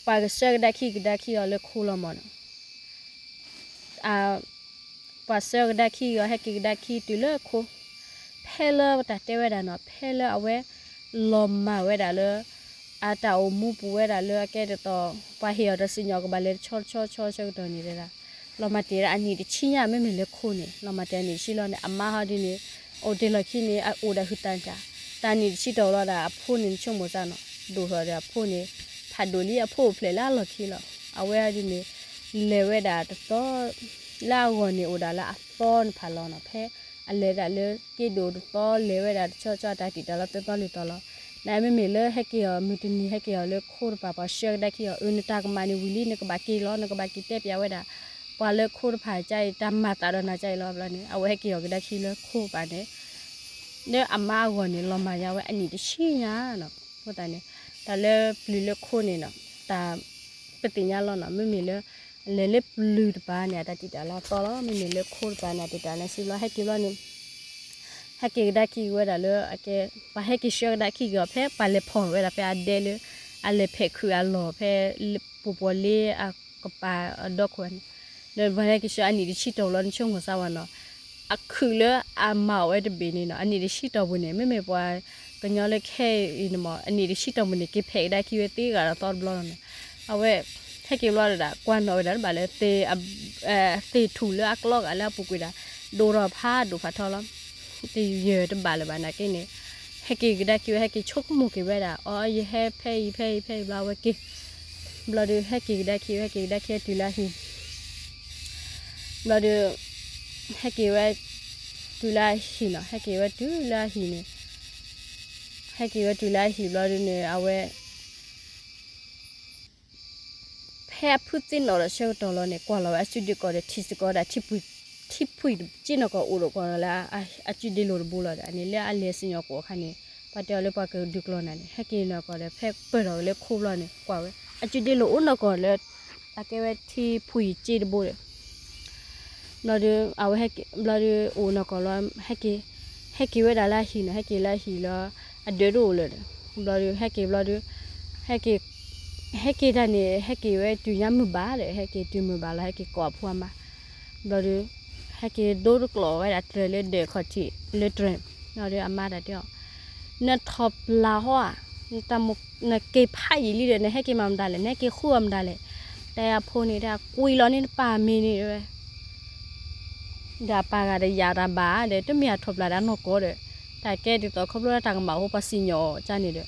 ပှၤကဆှၢကဒါခံကဒါခံအီၤလၢခိလီၤမၢ်နီၤ. ပှၤဆှၢကဒါခံက့ၤအီၤ ဟဲက့ၤကဒါခံတုၤလၢခိ, ဖဲလၢတၢ်တဲဝဲဒၣ်နီၤ ဖဲလၢအဝဲ လီၤမၢ်ဝဲဒၣ်လၢ အတၢ်အိၣ်မူပူၤဝဲဒၣ်လၢအကဲဒ်သိး ပှၤဟ့ၣ်အီၤတၢ်စံၣ်ညီၣ်ကဘၣ်လဲၤတဆီတဆီတဆီဆၢကတီၢ်န့ၣ်တဲဒၣ် လီၤမၢ်တ့ၢ်ဒၣ်အနံၣ်တဆံညါ မ့မ့ၢ်လၢခိန့ၣ် လီၤမၢ်တ့ၢ်အနံၣ်တဆံလီၤန့ၣ် အမါဟီဒ်န့ၣ် အိၣ်တ့ၢ်လီၢ်ခံန့ၣ် အအိၣ်ဒၣ်ဟုၣ်တၢ်တၢ်, တၢ်နံၣ်တဆံတီၢ်လီၤဒၣ် အဖိန့ၣ်နဆိကမိၣ်စၢ်နီၤ ဒိၣ်ထီၣ်ဒီးအဖိန့ၣ် ဖးဒိၣ်လံအဖိအိၣ်ဖျဲၣ်လၢအလီၢ်ခံလီၤ. အဝဲဒ်န့ၣ် လဲၤဝဲဒၣ်တသီ လၢအဂီၢ်န့ၣ်အိၣ်ဒၣ်လၢအသီတဖၣ်လီၤနီၤ. ဖဲအလဲၤဒၣ်လၢက့ဒိၣ်တသီ လဲၤဝဲဒၣ်တဆီဆီတၢ်တံာ်တာ်လီၤသၢသီလွံၢ်သီလီၤ. နမ့မ့ၢ်လၢဟဲက့ၤအီၤ မုၢ်တနံၤဟဲက့ၤအီၤလၢခိတဖၣ် ပှၤဆှၢကဒါခံအီၤ အၢ နတၢ်ကမၣ်န့ၣ်ဝံၤလံ နကဘၣ်က့ၤလီၤ နကဘၣ်က့ၤတဲပျးဝဲဒၣ် ပှၤလၢခိတဖၣ်ကအံၤ တၢ်မၤသးဒီးနၤကအံၤလီၤ. ဘျီန့ၣ် အဝဲဟဲက့ၤအီၤကဒါခံလၢခိတဖၣ်န့ၣ် လၢအမါအဂီၢ်န့ၣ် လီၤမၢ်ညါဝဲအနံၣ်တဆံညါနီၤ. အဃိသတးန့ၣ် တၢ်လၢပျုၤလၢခိန့ၣ်နီၤ တၢ်ပသ့ၣ်ညါလီၤနီၤ. မ့မ့ၢ်လၢ လဲၤလၢပျုၤတပၤန့ၣ် အတၢ်တံာ်တာ်လၢအသီလီၤ. မ့မ့ၢ်လၢခိတပၤန့ၣ် အတံာ်တာ်လၢဆံဘျီ ဟဲက့ၤဘျီန့ၣ် ဟဲက့ၤကဒါခံက့ၤဝဲဒၣ်လၢအကဲ ပှၤဟဲက့ၤဆှၢကဒါခံက့ၤအီၤ ဖဲပှၤလဲၤဖီၣ်ဝဲဒၣ်ဖဲအဒဲလၢ အလဲၤဖဲးခုးအလီၢ်ဖဲ ပူၤပူၤလ့အကပၤအဒီခိၣ်န့ၣ် ဒီးပှၤဟဲက့ၤဆှၢအနံၣ်တဆံတီၢ်ပူၤလီၤ နဆိကမိၣ်စၢ်ဝဲနီၤ. အခုးလၢအမၤအီၤဝဲတဘ့ၣ်န့ၣ်နီၤ အနံၣ်တဆံတီၢ်ပူၤန့ၣ် မ့မ့ၢ်ပှၤကညီလၢခဲအံၤန့ၣ်မး အနံၣ်တဆံတီၢ်ပူၤန့ၣ် က့ၤဖဲးကဒါခံဝဲသ့ဂၤဒီးသီတဘျီလီၤနီၤ. အဝဲ ဟဲက့ၤဘျီဒီး ကွၢ်နီၣ်ဝဲဒၣ်တဘၣ်လၢ သ့ၣ်ထူၣ်လၢအကျီဂာ်လၢအပူၤကွံာ်ဒၣ် ဒိၣ်ထီၣ်ဖးဒိၣ်ဖးထီလီၤ. တယၢၢ်တဘၣ်လၢၤဘၣ်နာ်က့န့ၣ် ဟဲက့ၤကဒါခံဝဲ ဟဲက့ၤဆိကမိၣ်က့ၤဝဲဒၣ် အီ ယဟဲဖဲအံၤဖဲအံၤဖဲအံၤဘျီအဝဲက့ၤ ဘျီဒီး ဟဲက့ၤကဒါခံဝဲ ဟဲက့ၤကဒါခံတုၤလၢအဟံၣ် ဘျီဒီး ဟဲက့ၤဝဲ တုၤလၢအဟံၣ်နီၤ ဟဲက့ၤဝဲတုၤလၢအဟံၣ်န့ၣ် ဟဲက့ၤဝဲတုၤလၢအဟံၣ်ဘျီဒီးန့ၣ် အဝဲ ဖဲအဖုသ့ၣ်နီၣ်ဒီးဆၢကတီၢ်လီၤန့ၣ် ကွၢ်လီၤဝဲအစုဒ့ၣ်ကီၢ်ဒီး ထံၣ်စ့ၢ်ကီးဝဲဒၣ် ထံဖှံၣ်စ့ၣ်နီၢ်ကီၢ်အိၣ်ဒီးကွၢ်လီၤလၢ အစုဒ့ၣ်လိၤတဘိလီၤဒီး န့ၣ်လၢအလဲၤစံၣ်ညီၣ်ကွီၢ်အခါန့ၣ် ပှၤတဲအီၤလၢပှၤကဒုးကျီၢ်နၤန့ၣ် ဟဲက့ၤနီၢ်ကီၢ်ဒီး ဖဲပၢၢ်ထီၣ်က့ၤလၢခိဘျီန့ၣ် ကွၢ်ဝဲ အစုဒ့ၣ်လိၤအိၣ်နီၢ်ကီၢ်လၢ အကဲဝဲထံဖှံၣ်စ့ၣ်တဘိဒီး ဘျီဒီး အဝဲဟဲက့ၤ ဘျီဒီး အိၣ်နီၢ်ကီၢ်လီၤ ဟဲက့ၤ ဟဲက့ၤဝဲဒၣ်လၢအဟံၣ်နီၤ ဟဲက့ၤလၢအဟံၣ်လီၤ အဒၢးတအိၣ်လၢၤဒီး ဘျီဒီး ဟဲက့ၤဘျီဒီး ဟဲက့ၤ ဟဲက့ၤတၢ်န့ၣ် ဟဲက့ၤဝဲတုၤညါမုၢ်ဘၣ်ဒီး ဟဲက့ၤတုၤမုၢ်ဘၣ်လီၤ ဟဲက့ၤကိးအဖိအမါ ဘျီဒီး ဟဲက့ၤဒိတကျိးဝဲဒၣ်တြဲၤလၢဒၢးခီၣ်ထံးလၢတြဲၤ ဘျီဒီးအမါတၢ်တဲအီၤ နထီၣ်ပျၢ်ဟီဧါ နက့ၤဖးယံာ်လံဒီး နဟဲက့ၤမၤမတၤလဲၣ် နဟဲက့ၤဃုအီၤမတၤလဲၣ် တဲအဖိန့ၣ် တဲကွံာ်လီၤန့ၣ်တပၢ်မ့ၤန့ၣ်တဲဝဲ ဒီးအပၢ်ဂၤဒီးယၤတၢ်ဘၣ်ဒီး တမ့ၢ်အထီၣ်ပျၢ်ဒီးအနီၢ်ကီၢ်ဒီး တၢ်ကဲဒ်သိးခီဖျိလၢတၢ်ကမၣ်အဃိပှၤစံၣ်ညီၣ်အီၤကန့ၣ်ဒီး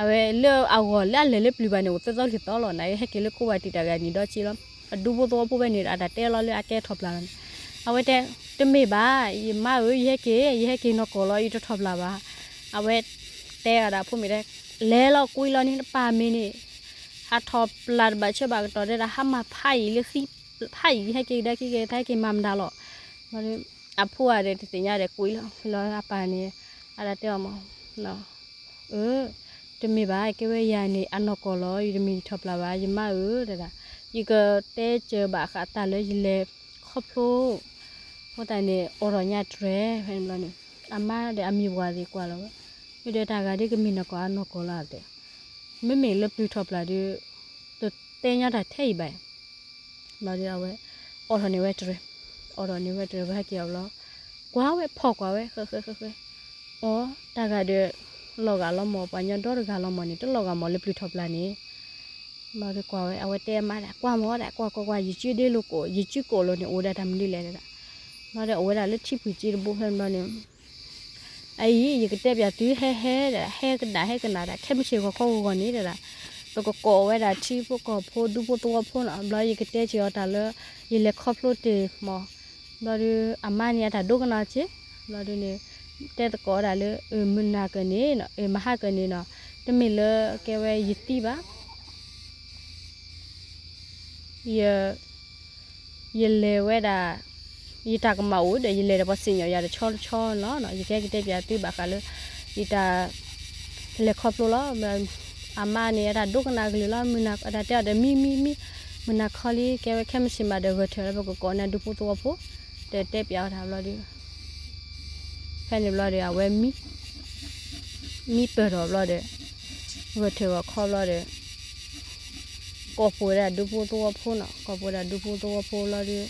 အဝဲလၢအဂီၢ်လၢအလဲၤလၢပျုၤဘၣ်န့ၣ် အိၣ်သၢသီလွံၢ်သီလီၤ နဟဲက့ၤလၢခိဘၣ်တံာ်တာ်ဂၤနံၣ်ဒီဆံလီၤ အဒူဖိသဝီဖိဖဲန့ၣ်ဒီး အတၢ်တဲလီၤလၢအကဲထီၣ်ပျၢ်လီၤန့ၣ် အဝဲတဲ တမ့ၢ်ဘၣ် ယမါဧၢ ယဟဲက့ၤ ယဟဲက့ၤနီၢ်ကီၢ်လီၤ ယတထီၣ်ပျၢ်ဘၣ် အဝဲတဲအီၤဒီးအဖိမ့ၢ်တဲ လဲၤလီၤကွံာ်လီၤန့ၣ်တပၢ်မ့ၤန့ၣ် ဟးထီၣ်ပျၢ်တဘၣ်ဆၢဘၣ်ကတီၢ်တဲဒၣ် ဟးမၤဖးယံာ်လၢသံ ဖးယံာ်ဟဲက့ၤကဒါခံက့ၤ သးဟဲက့ၤမၤမတၤလီၤ အဖိအံၤဒီးတသ့ၣ်ညါဒီးကွံာ်လီၤ လီၤအပၢ်န့ၣ် အတၢ်တဲအီၤမး အၢ တမ့ၢ်ဘၣ် ကဲဝဲယၤန့ၣ် အနီၢ်ကီၢ်လီၤ ယတမ့ၢ်ယထီၣ်ပျၢ်ဘၣ် ယမါဧၢ တဲဒၣ် ယကတဲစၢၤဘၣ်ဃးတၢ်လၢယလဲၤခီဖျိ အဃိသတးန့ၣ် အိးထီၣ်ညါတြဲၤ ဖဲန့ၣ်ဘျီန့ၣ် အမါဒီးအမံၤပှၢ်သ့ၣ်ကွၢ်လီၤဝဲ မ့ၢ်ဒီးတၢ်ဂၤဒ်ကမ့ၢ်နီၢ်ကီၢ်အနီၢ်ကီၢ်လီၤတဲ မ့မ့ၢ်လၢပျုၤထီၣ်ပျၢ်ဒီး တတဲညီတၢ်ထဲအံၤဘၣ် ဘျီဒီးအဝဲ အိးထီၣ်န့ၢ်ဝဲတြဲၤ အိးထီၣ်န့ၢ်ဝဲတြဲၤ ဝဲဟဲက့ၤအီၤဘျီ ကွၢ်ဝဲဖီၣ်ကွၢ်ဝဲ ဃဲဃဲဃဲဃဲ အိ တၢ်ဂၤဒီး လီၤဂာ်လီၤမၢ် ပှၤညီဒီတဂၤလီၤမၢ်န့ၣ် တလီၤဂာ်မၢ်လၢပျုၤထီၣ်ပျၢ်န့ၣ် ဘျီဒီးကွၢ်ဝဲ အဝဲတဲအမါဒၣ် ကွၢ်မၢ်ဒၣ် ကွၢ်ကွၢ်ကွၢ် ယစုဒ့လိၤကိး ယစုကိးလိၤန့ၣ် အိၣ်ဒၣ်တၢ်မနုၤလဲၣ်ဒၣ်. ဘျီဒီးအိၣ်ဝဲဒၣ်လၢထံဖုၣ်က့တဘိဖဲဘျီန့ၣ် အအံၤ ယကတဲပၠးသုဟဲဟဲဒၣ် ဟဲကနၣ်ဟဲကနၣ်ဒၣ် ခဲမုၢ်ဆ့ၣ်ဂီၤခီဂီၤဂီၤန့ၣ်ဒၣ် ပကကိးဝဲဒၣ်ထံဖိကီၢ်ဖိဒူဖိသဝီဖိနီၤ ဘျီယကတဲစ့ၢ်အီၤတၢ်လၢ ယလဲၤခီဖျိတ့ၢ်မၢ် ဘျီဒီး အမါန့ၣ်အတၢ်ဒိကနၣ်က့ၤ ဘျီဒီးန့ၣ် တဲသကိးဒၣ်လၢ မုၢ်နၤကန့ၣ်နီၤ မဟါကန့ၣ်နီၤ တမ့ၢ်လၢကဲဝဲယသံဘၣ် ယ ယလဲၤဝဲဒၣ် ယတၢ်ကမၣ်အိၣ်ဒီး ယလဲၤဒီးပှၤစံၣ်ညီၣ်ယၤတဆီတဆီန့ၣ်လီၤ. ယကဟဲက့ၤတဲပၠးသုဘၣ်ဃးလၢ ယတၢ် လဲၤခီဖျိလီၤ. အမါန့ၣ် အတၢ်ဒိကနၣ်ကလုၢ်လီၤ မုၢ်နၤအတၢ်တဲအီၤဒီး မံ မံ မံ မုၢ်နၤခီလံ ကဲဝဲခဲမုၢ်ဆ့ၣ်မးဒီးဂဲၤထၢၣ်လၢပကကိးန့ၢ်ဒူဖိသဝီဖိ ဒီးတဲပၠးအီၤတၢ်ဘျီဒီး ဖဲန့ၣ်ဘျီဒီး အဝဲမံ မံပၢၢ်ထီၣ်ဘျီဒီး ဂဲၤထၢၣ်ဂီၤခီဘျီဒီး ကိးပှ့ၤဒၣ်ဒူဖိသဝီဖိနီၤ ကိးပှ့ၤဒၣ်ဒူဖိသဝီဖိဘျီဒီး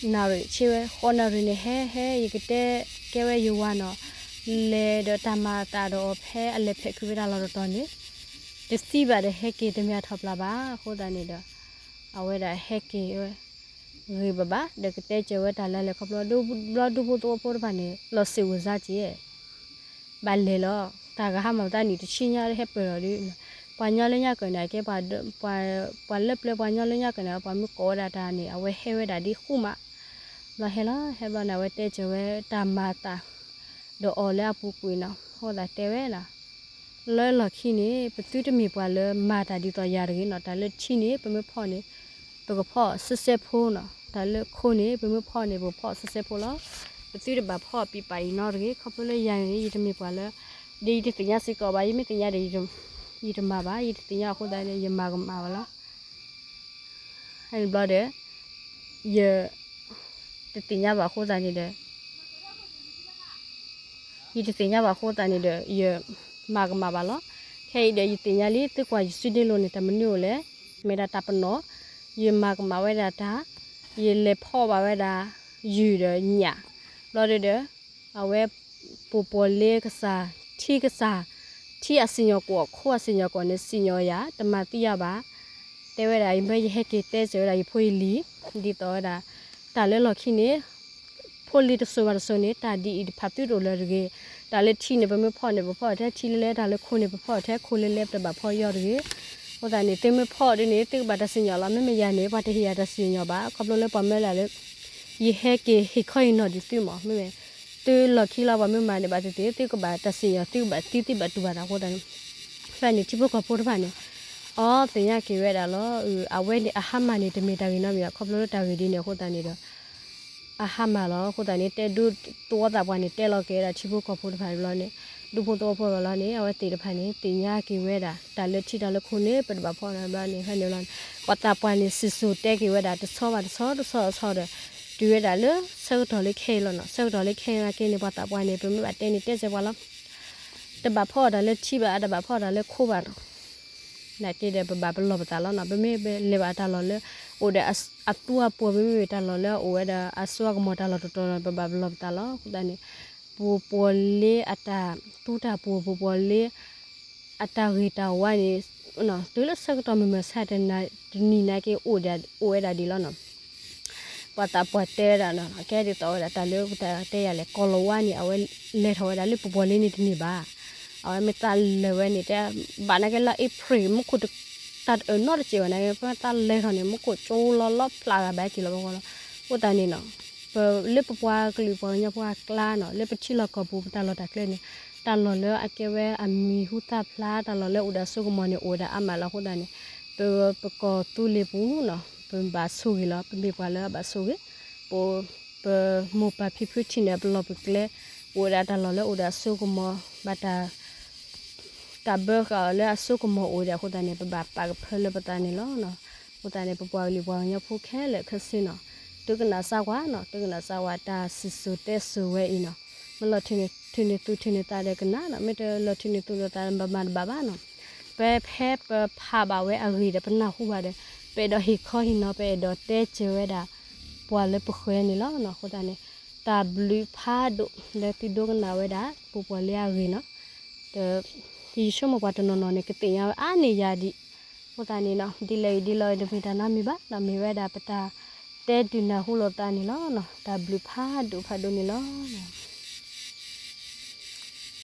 နၣ်ရံၣ်ဆ့ဝဲ ဃိးနၣ်ရံၣ်န့ၣ် ဟဲဟဲ ယကတဲကဲဝဲယဝၤနီၤ လဲၤဒီးတၢ်မၤအသးဒီးအီၤဖဲအလဲၤဖဲးခုးဝဲဒၣ်လီၢ်တတီၤန့ၣ် တသံဘၣ်ဒီးဟဲက့ၤတမ့ၢ်အထီၣ်ပျၢ်ဘၣ် အဃိသတးန့ၣ်ဒီး အဝဲဒၣ်ဟဲက့ၤဝဲ ဂ့ၤဘၣ်ဘၣ် ဒီးကတဲစၢၤဝဲတၢ်လၢလဲၤခီဖျိ ဘျီဒူဖိသဝီဖိတဖၣ်န့ၣ် လီၤစံးဝံၤစါက့ၤ ဘၣ်လဲၤလီၤ တၢ်ဂၤဟါမၢ်ပတၢ်နံၣ်တဆံညါဟဲပၢၢ်ထီၣ်ဒီး ပှၤညီလၢညါကၢၢ်န့ၣ် ကဲ ပှၤလၢပျၢၤပှၤညီလၢညါကၢၢ်န့ၣ် ပှၤမ့ၢ်ကိးဝဲဒၣ်တၢ်န့ၣ် အဝဲဟဲဝဲဒၣ်ဒ်ဃူမး ဘျီဟဲလီၤ ဟဲဘျီန့ၣ် အဝဲတဲစၢၤဝဲတၢ်မၤအသး ဒီးအီၤလၢအပူၤကွံာ်နီၤ အဃိသတးတဲဝဲဒၣ် လၢလီၢ်ခံန့ၣ် ပသုတမ့ၢ်ပှၤလၢမၤတၢ်ဒ်သိးယၤတဂ့ၤနီၤ တၢ်လၢထံန့ၣ် ပမ့ၢ်ဖီၣ်န့ၣ် ပကဖီၣ်စဲစဲဖိနီၤ တၢ်လၢခိန့ၣ် ပမ့ၢ်ဖီၣ်န့ၣ် ပကဖီၣ်စဲစဲဖိလီၤ. ပသုတဘၣ်ဖီၣ်ပံာ်ပာ်အံၤနီတဂ့ၤ ခီဖျိလၢယၤန့ၣ် ယတမ့ၢ်ပှၤလၢ ဒီးယတသ့ၣ်ညါစ့ၢ်ကီးဘၣ် ယမ့ၢ်သ့ၣ်ညါဒီး ယတမၤဘၣ် ယတသ့ၣ်ညါအဃိသတးန့ၣ် ယမၤကမၣ်ဘၣ်လီၤ. ဖဲန့ၣ်ဘျီဒီး ယ တသ့ၣ်ညါဘၣ်အဃိသတးန့ၣ်ဒီး ယတသ့ၣ်ညါဘၣ်အဃိသတးန့ၣ်ဒီး ယမၤကမၣ်ဘၣ်လီၤ. ခဲအံၤဒီးယသ့ၣ်ညါလံ သုကွၢ်ယစုဒ့လိၤန့ၣ် တၢ်မနုၤအိၣ်လဲၣ်, မ့ၢ်ဒၣ်တၢ်ပနီၣ်, ယမၤကမၣ်ဝဲဒၣ်တၢ်, ယလဲၤဖီၣ်ဘၣ်ဝဲဒၣ် ယုၢ်ဒီးညၣ်, ဘျီဒီး အဝဲ ပူၤပှီၤလ့ကစၢ်, ထံကစၢ်, ထံအစံၣ်ညီၣ်ကွီၢ် ခိအစံၣ်ညီၣ်ကွီၢ်န့ၣ် စံၣ်ညီၣ်ယၤ တမၤသံယၤဘၣ်, တဲဝဲဒၣ် ယမ့ၢ်ယဟဲက့ၤတဲစၢၤဝဲဒၣ်ယဖိယလံၤ, ဒ်သိးဝဲဒၣ် တၢ်လၢလီၢ်ခံန့ၣ် ဖိလံၤတစိၤဘၣ်တစိၤန့ၣ် တၢ်ဒ်အံၤတဖၣ်သုတအိၣ်လၢၤတဂ့ၤ, တၢ်လၢထံန့ၣ် ပမ့ၢ်ဖီၣ်န့ၣ် ပဖီၣ်ထဲထံလဲလဲ, တၢ်လၢခိန့ၣ် ပဖီၣ်ထဲခိလဲလဲ ပတဘၣ်ဖီၣ်ယီၢ်တဂ့ၤ, အဃိသတးန့ၣ် သုမ့ၢ်ဖီၣ်ဒ်န့ၣ် သုကဘၣ်တၢ်စံၣ်ညီၣ်လီၤ, မ့မ့ၢ်ယၤန့ၣ် ပှၤတဟ့ၣ်ယၤတၢ်စံၣ်ညီၣ်ဘၣ်, ခီဖျိလၢပှၤမၢလၢ်လၢ ယဟဲက့ၤဟ့ၣ်ခီဟ့ၣ်နီၤဒံးသုမး, မ့မ့ၢ် သုလီၢ်ခံလီၤ ပှၤမ့ၢ်မၤန့ၣ်ဘၣ်သ့ၣ်သ့ၣ် သုကဘၣ်တၢ်စံၣ်ညီၣ် သုကဘၣ်သံ သုဘၣ်တူၢ်ဘၣ်တၢ်အဃိသတးန့ၣ်, ဖဲန့ၣ်ထံဖိကီၢ်ဖိတဖၣ်န့ၣ် အီ သ့ၣ်ညါက့ၤဝဲဒၣ်လီၤ, အဝဲန့ၣ်အဟါမၢ်န့ၣ် တမ့ၢ်တၢ်ဂ့ၤနီတမံၤဘၣ်, ခီဖျိလၢတၢ်ဂ့ၢ်ဒ်န့ၣ်အဃိသတးန့ၣ်ဒီး အဟါမၢ်လီၤ, အဃိသတးန့ၣ် တဲဒူသဝီသးပှၢ်န့ၣ် တဲလီၤက့ၤဝဲဒၣ်ထံဖိကီၢ်ဖိတဖၣ်ဘျီန့ၣ်, ဒူဖိသဝီဖိဘျီန့ၣ် အဝဲသ့ၣ်တဖၣ်န့ၣ် သ့ၣ်ညါက့ၤဝဲဒၣ် တၢ်လၢထံတၢ်လၢခိန့ၣ် ပတဘၣ်ဖီၣ်ဘျီန့ၣ် ဖဲန့ၣ်ဘျီန့ၣ် ပှၤသးပှၢ်န့ၣ် စံၣ်စိၤတဲက့ၤဝဲဒၣ် တဆီဘၣ်တဆီ တဆီဘၣ်တဆီဒီး တုၤဝဲဒၣ်လၢဆၢကတီၢ်လၢခဲအံၤလီၤနီၤ, ဆၢကတီၢ်လၢခဲအံၤနာ်က့န့ၣ် ပှၤသးပှၢ်န့ၣ် ပမ့ၢ်ဘၣ်တဲန့ၣ် တဲစဲပှၤလီၤ, တဘၣ်ဖီၣ်တၢ်လၢထံဘၣ် တဘၣ်ဖီၣ်တၢ်လၢခိဘၣ်နီၤ နာ်က့ဒီး ပဘၣ်ပလီၢ်ပသးလီၤနီၤ, ပမ့ၢ်လဲၤဘၣ်တၢ်လီၢ်လၢ အိၣ်ဒီးအသူအပှီၢ် ပမ့မ့ၢ်တၢ်လီၢ်လၢအအိၣ်ဝဲဒၣ်အစိအကမီၤတၢ်လီၢ်တတီၤ ပဘၣ်ပလီၢ်ပသးလီၤ, အဃိသတးန့ၣ် ပူၤပှီၤလ့အတၢ်သူတၢ်ပူၤ ပူၤပှီၤလ့ အတၢ်ဂ့ၤတၢ်ဝါန့ၣ် တုၤလၢဆၢကတီၢ်မုၢ်မဆါတနံၤနာ်က့ အိၣ်ဝဲဒၣ်ဒ်လီၤနီၤ ပှၤသးပှၢ်တဲဝဲဒၣ်နီၤ ကဲဒ်သိးဝဲဒၣ်တၢ်လၢပတဲယၤလဲၣ် ကီၤလၤဝါန့ၣ် အဝဲလဲၤထီၣ်ဝဲဒၣ်လၢပူၤပှီၤလ့န့ၣ်တန့ၢ်ဘၣ်, အဝဲမ့ၢ်သးလဲၤဝဲန့ၣ် တဲဘၣ်နာ်က့လၢ April မူခိၣ် တၢ်တအၢၣ်နီတစဲးဘၣ်နာ်က့ ဖဲသးလဲၤထီၣ်န့ၣ် မူခိၣ်ကၠိလီၤလီၤဖျးဂၤဘၣ်က့ၤလီၤဘၣ်ဃီလီၤ, အဃိသတးန့ၣ်နီၤ ပလၢပပှၤကလုာ်ပှၤကညီဖိအကျါနီၤ လၢပထံလီၢ်ကီၢ်ပူၤ ပတၢ်လီၢ်တၢ်ကျဲန့ၣ် တၢ်လီၢ်လၢအကဲဝဲအမံၤဟူသၣ်ဖျါ တၢ်လီၢ်လၢအိၣ်ဒီးအစိကမီၤန့ၣ် အိၣ်ဝဲဒၣ်အါမးလီၤ, အဃိသတးန့ၣ် ပ ပကီၢ်သူလ့ၤပူၤနီၤ ပဘၣ်ဆိၣ်ဂ့ၤလီၤ, ပမ့ၢ်ပှၤလၢအဘၣ်ဆိၣ်ဂ့ၤ, ပ ပမိၢ်ပၢ်ဖံဖုထံၣ်န့ၣ် ပလီၢ်ပကျဲ အိၣ်ဝဲဒၣ်တၢ်လီၢ်လၢအိၣ်ဒီးအစိကမီၤ ဘၣ်တၢ် တၢ်ဘၢဃာ်အီၤလၢအစိကမီၤအိၣ်ဒီးအဃိသတးန့ၣ် ပဘၣ်ပာ်ကဖၢလၢပသးန့ၣ်လီၤ. အဃိသတးန့ၣ် ပပှၤကလုာ်ပှၤကညီဖိခဲလၢာ်ခဲဆ့နီၤ သုကနၣ်စၢ်ကွၢ်နီၤ သုကနၣ်စၢ်ကွၢ်တၢ်စံၣ်စိၤတဲစိၤဝဲအံၤနီၤ မ့ၢ်လီၤထုးန့ၢ်သုထုးန့ၢ်သးဒီးကနၣ်နီၤ မ့ၢ်တလီၤထုးန့ၢ်သုဒီးသးဘၣ်မၤတဘၣ်ဘၣ်နီၤ ပဖဲပဖးဘၣ်ဝဲအဂ့ၢ်ဒီး ပနၢ်ဟူဘၣ်ဒီး ပအဲၣ်ဒိးဟ့ၣ်ခီဟ့ၣ်နီၤ ပအဲၣ်ဒိးတဲစၢၤဝဲဒၣ် ပှၤလၢပဃၢၤန့ၣ်လီၤ. အဃိသတးန့ၣ် တၢ်ဘျုးဖးဒိၣ်လၢသုဒိကနၣ်ဝဲဒၣ် ပူၤပှီၤလ့အဂ့ၢ်နီၤ ပ ယဆိကမိၣ်ပှၤတနီၤနီၤန့ၣ် ကသ့ၣ်ညါဝဲအါန့ၢ်ယၤဒံး, အဃိသတးန့ၣ်နီၤ ဒ်လဲၣ်ဂ့ၤဒ်လဲၣ်ဂ့ၤ တမ့ၢ်တၢ်နီတမံၤဘၣ်နီၤ, မ့ၢ်ဝဲဒၣ်ပတၢ်တဲဒုးနၢ်ဟူလိာ်သးန့ၣ်လီၤနီၤ, တၢ်ဘျုးဖးဒိၣ်ဖးဒိၣ်န့ၣ်လီၤနီၤ.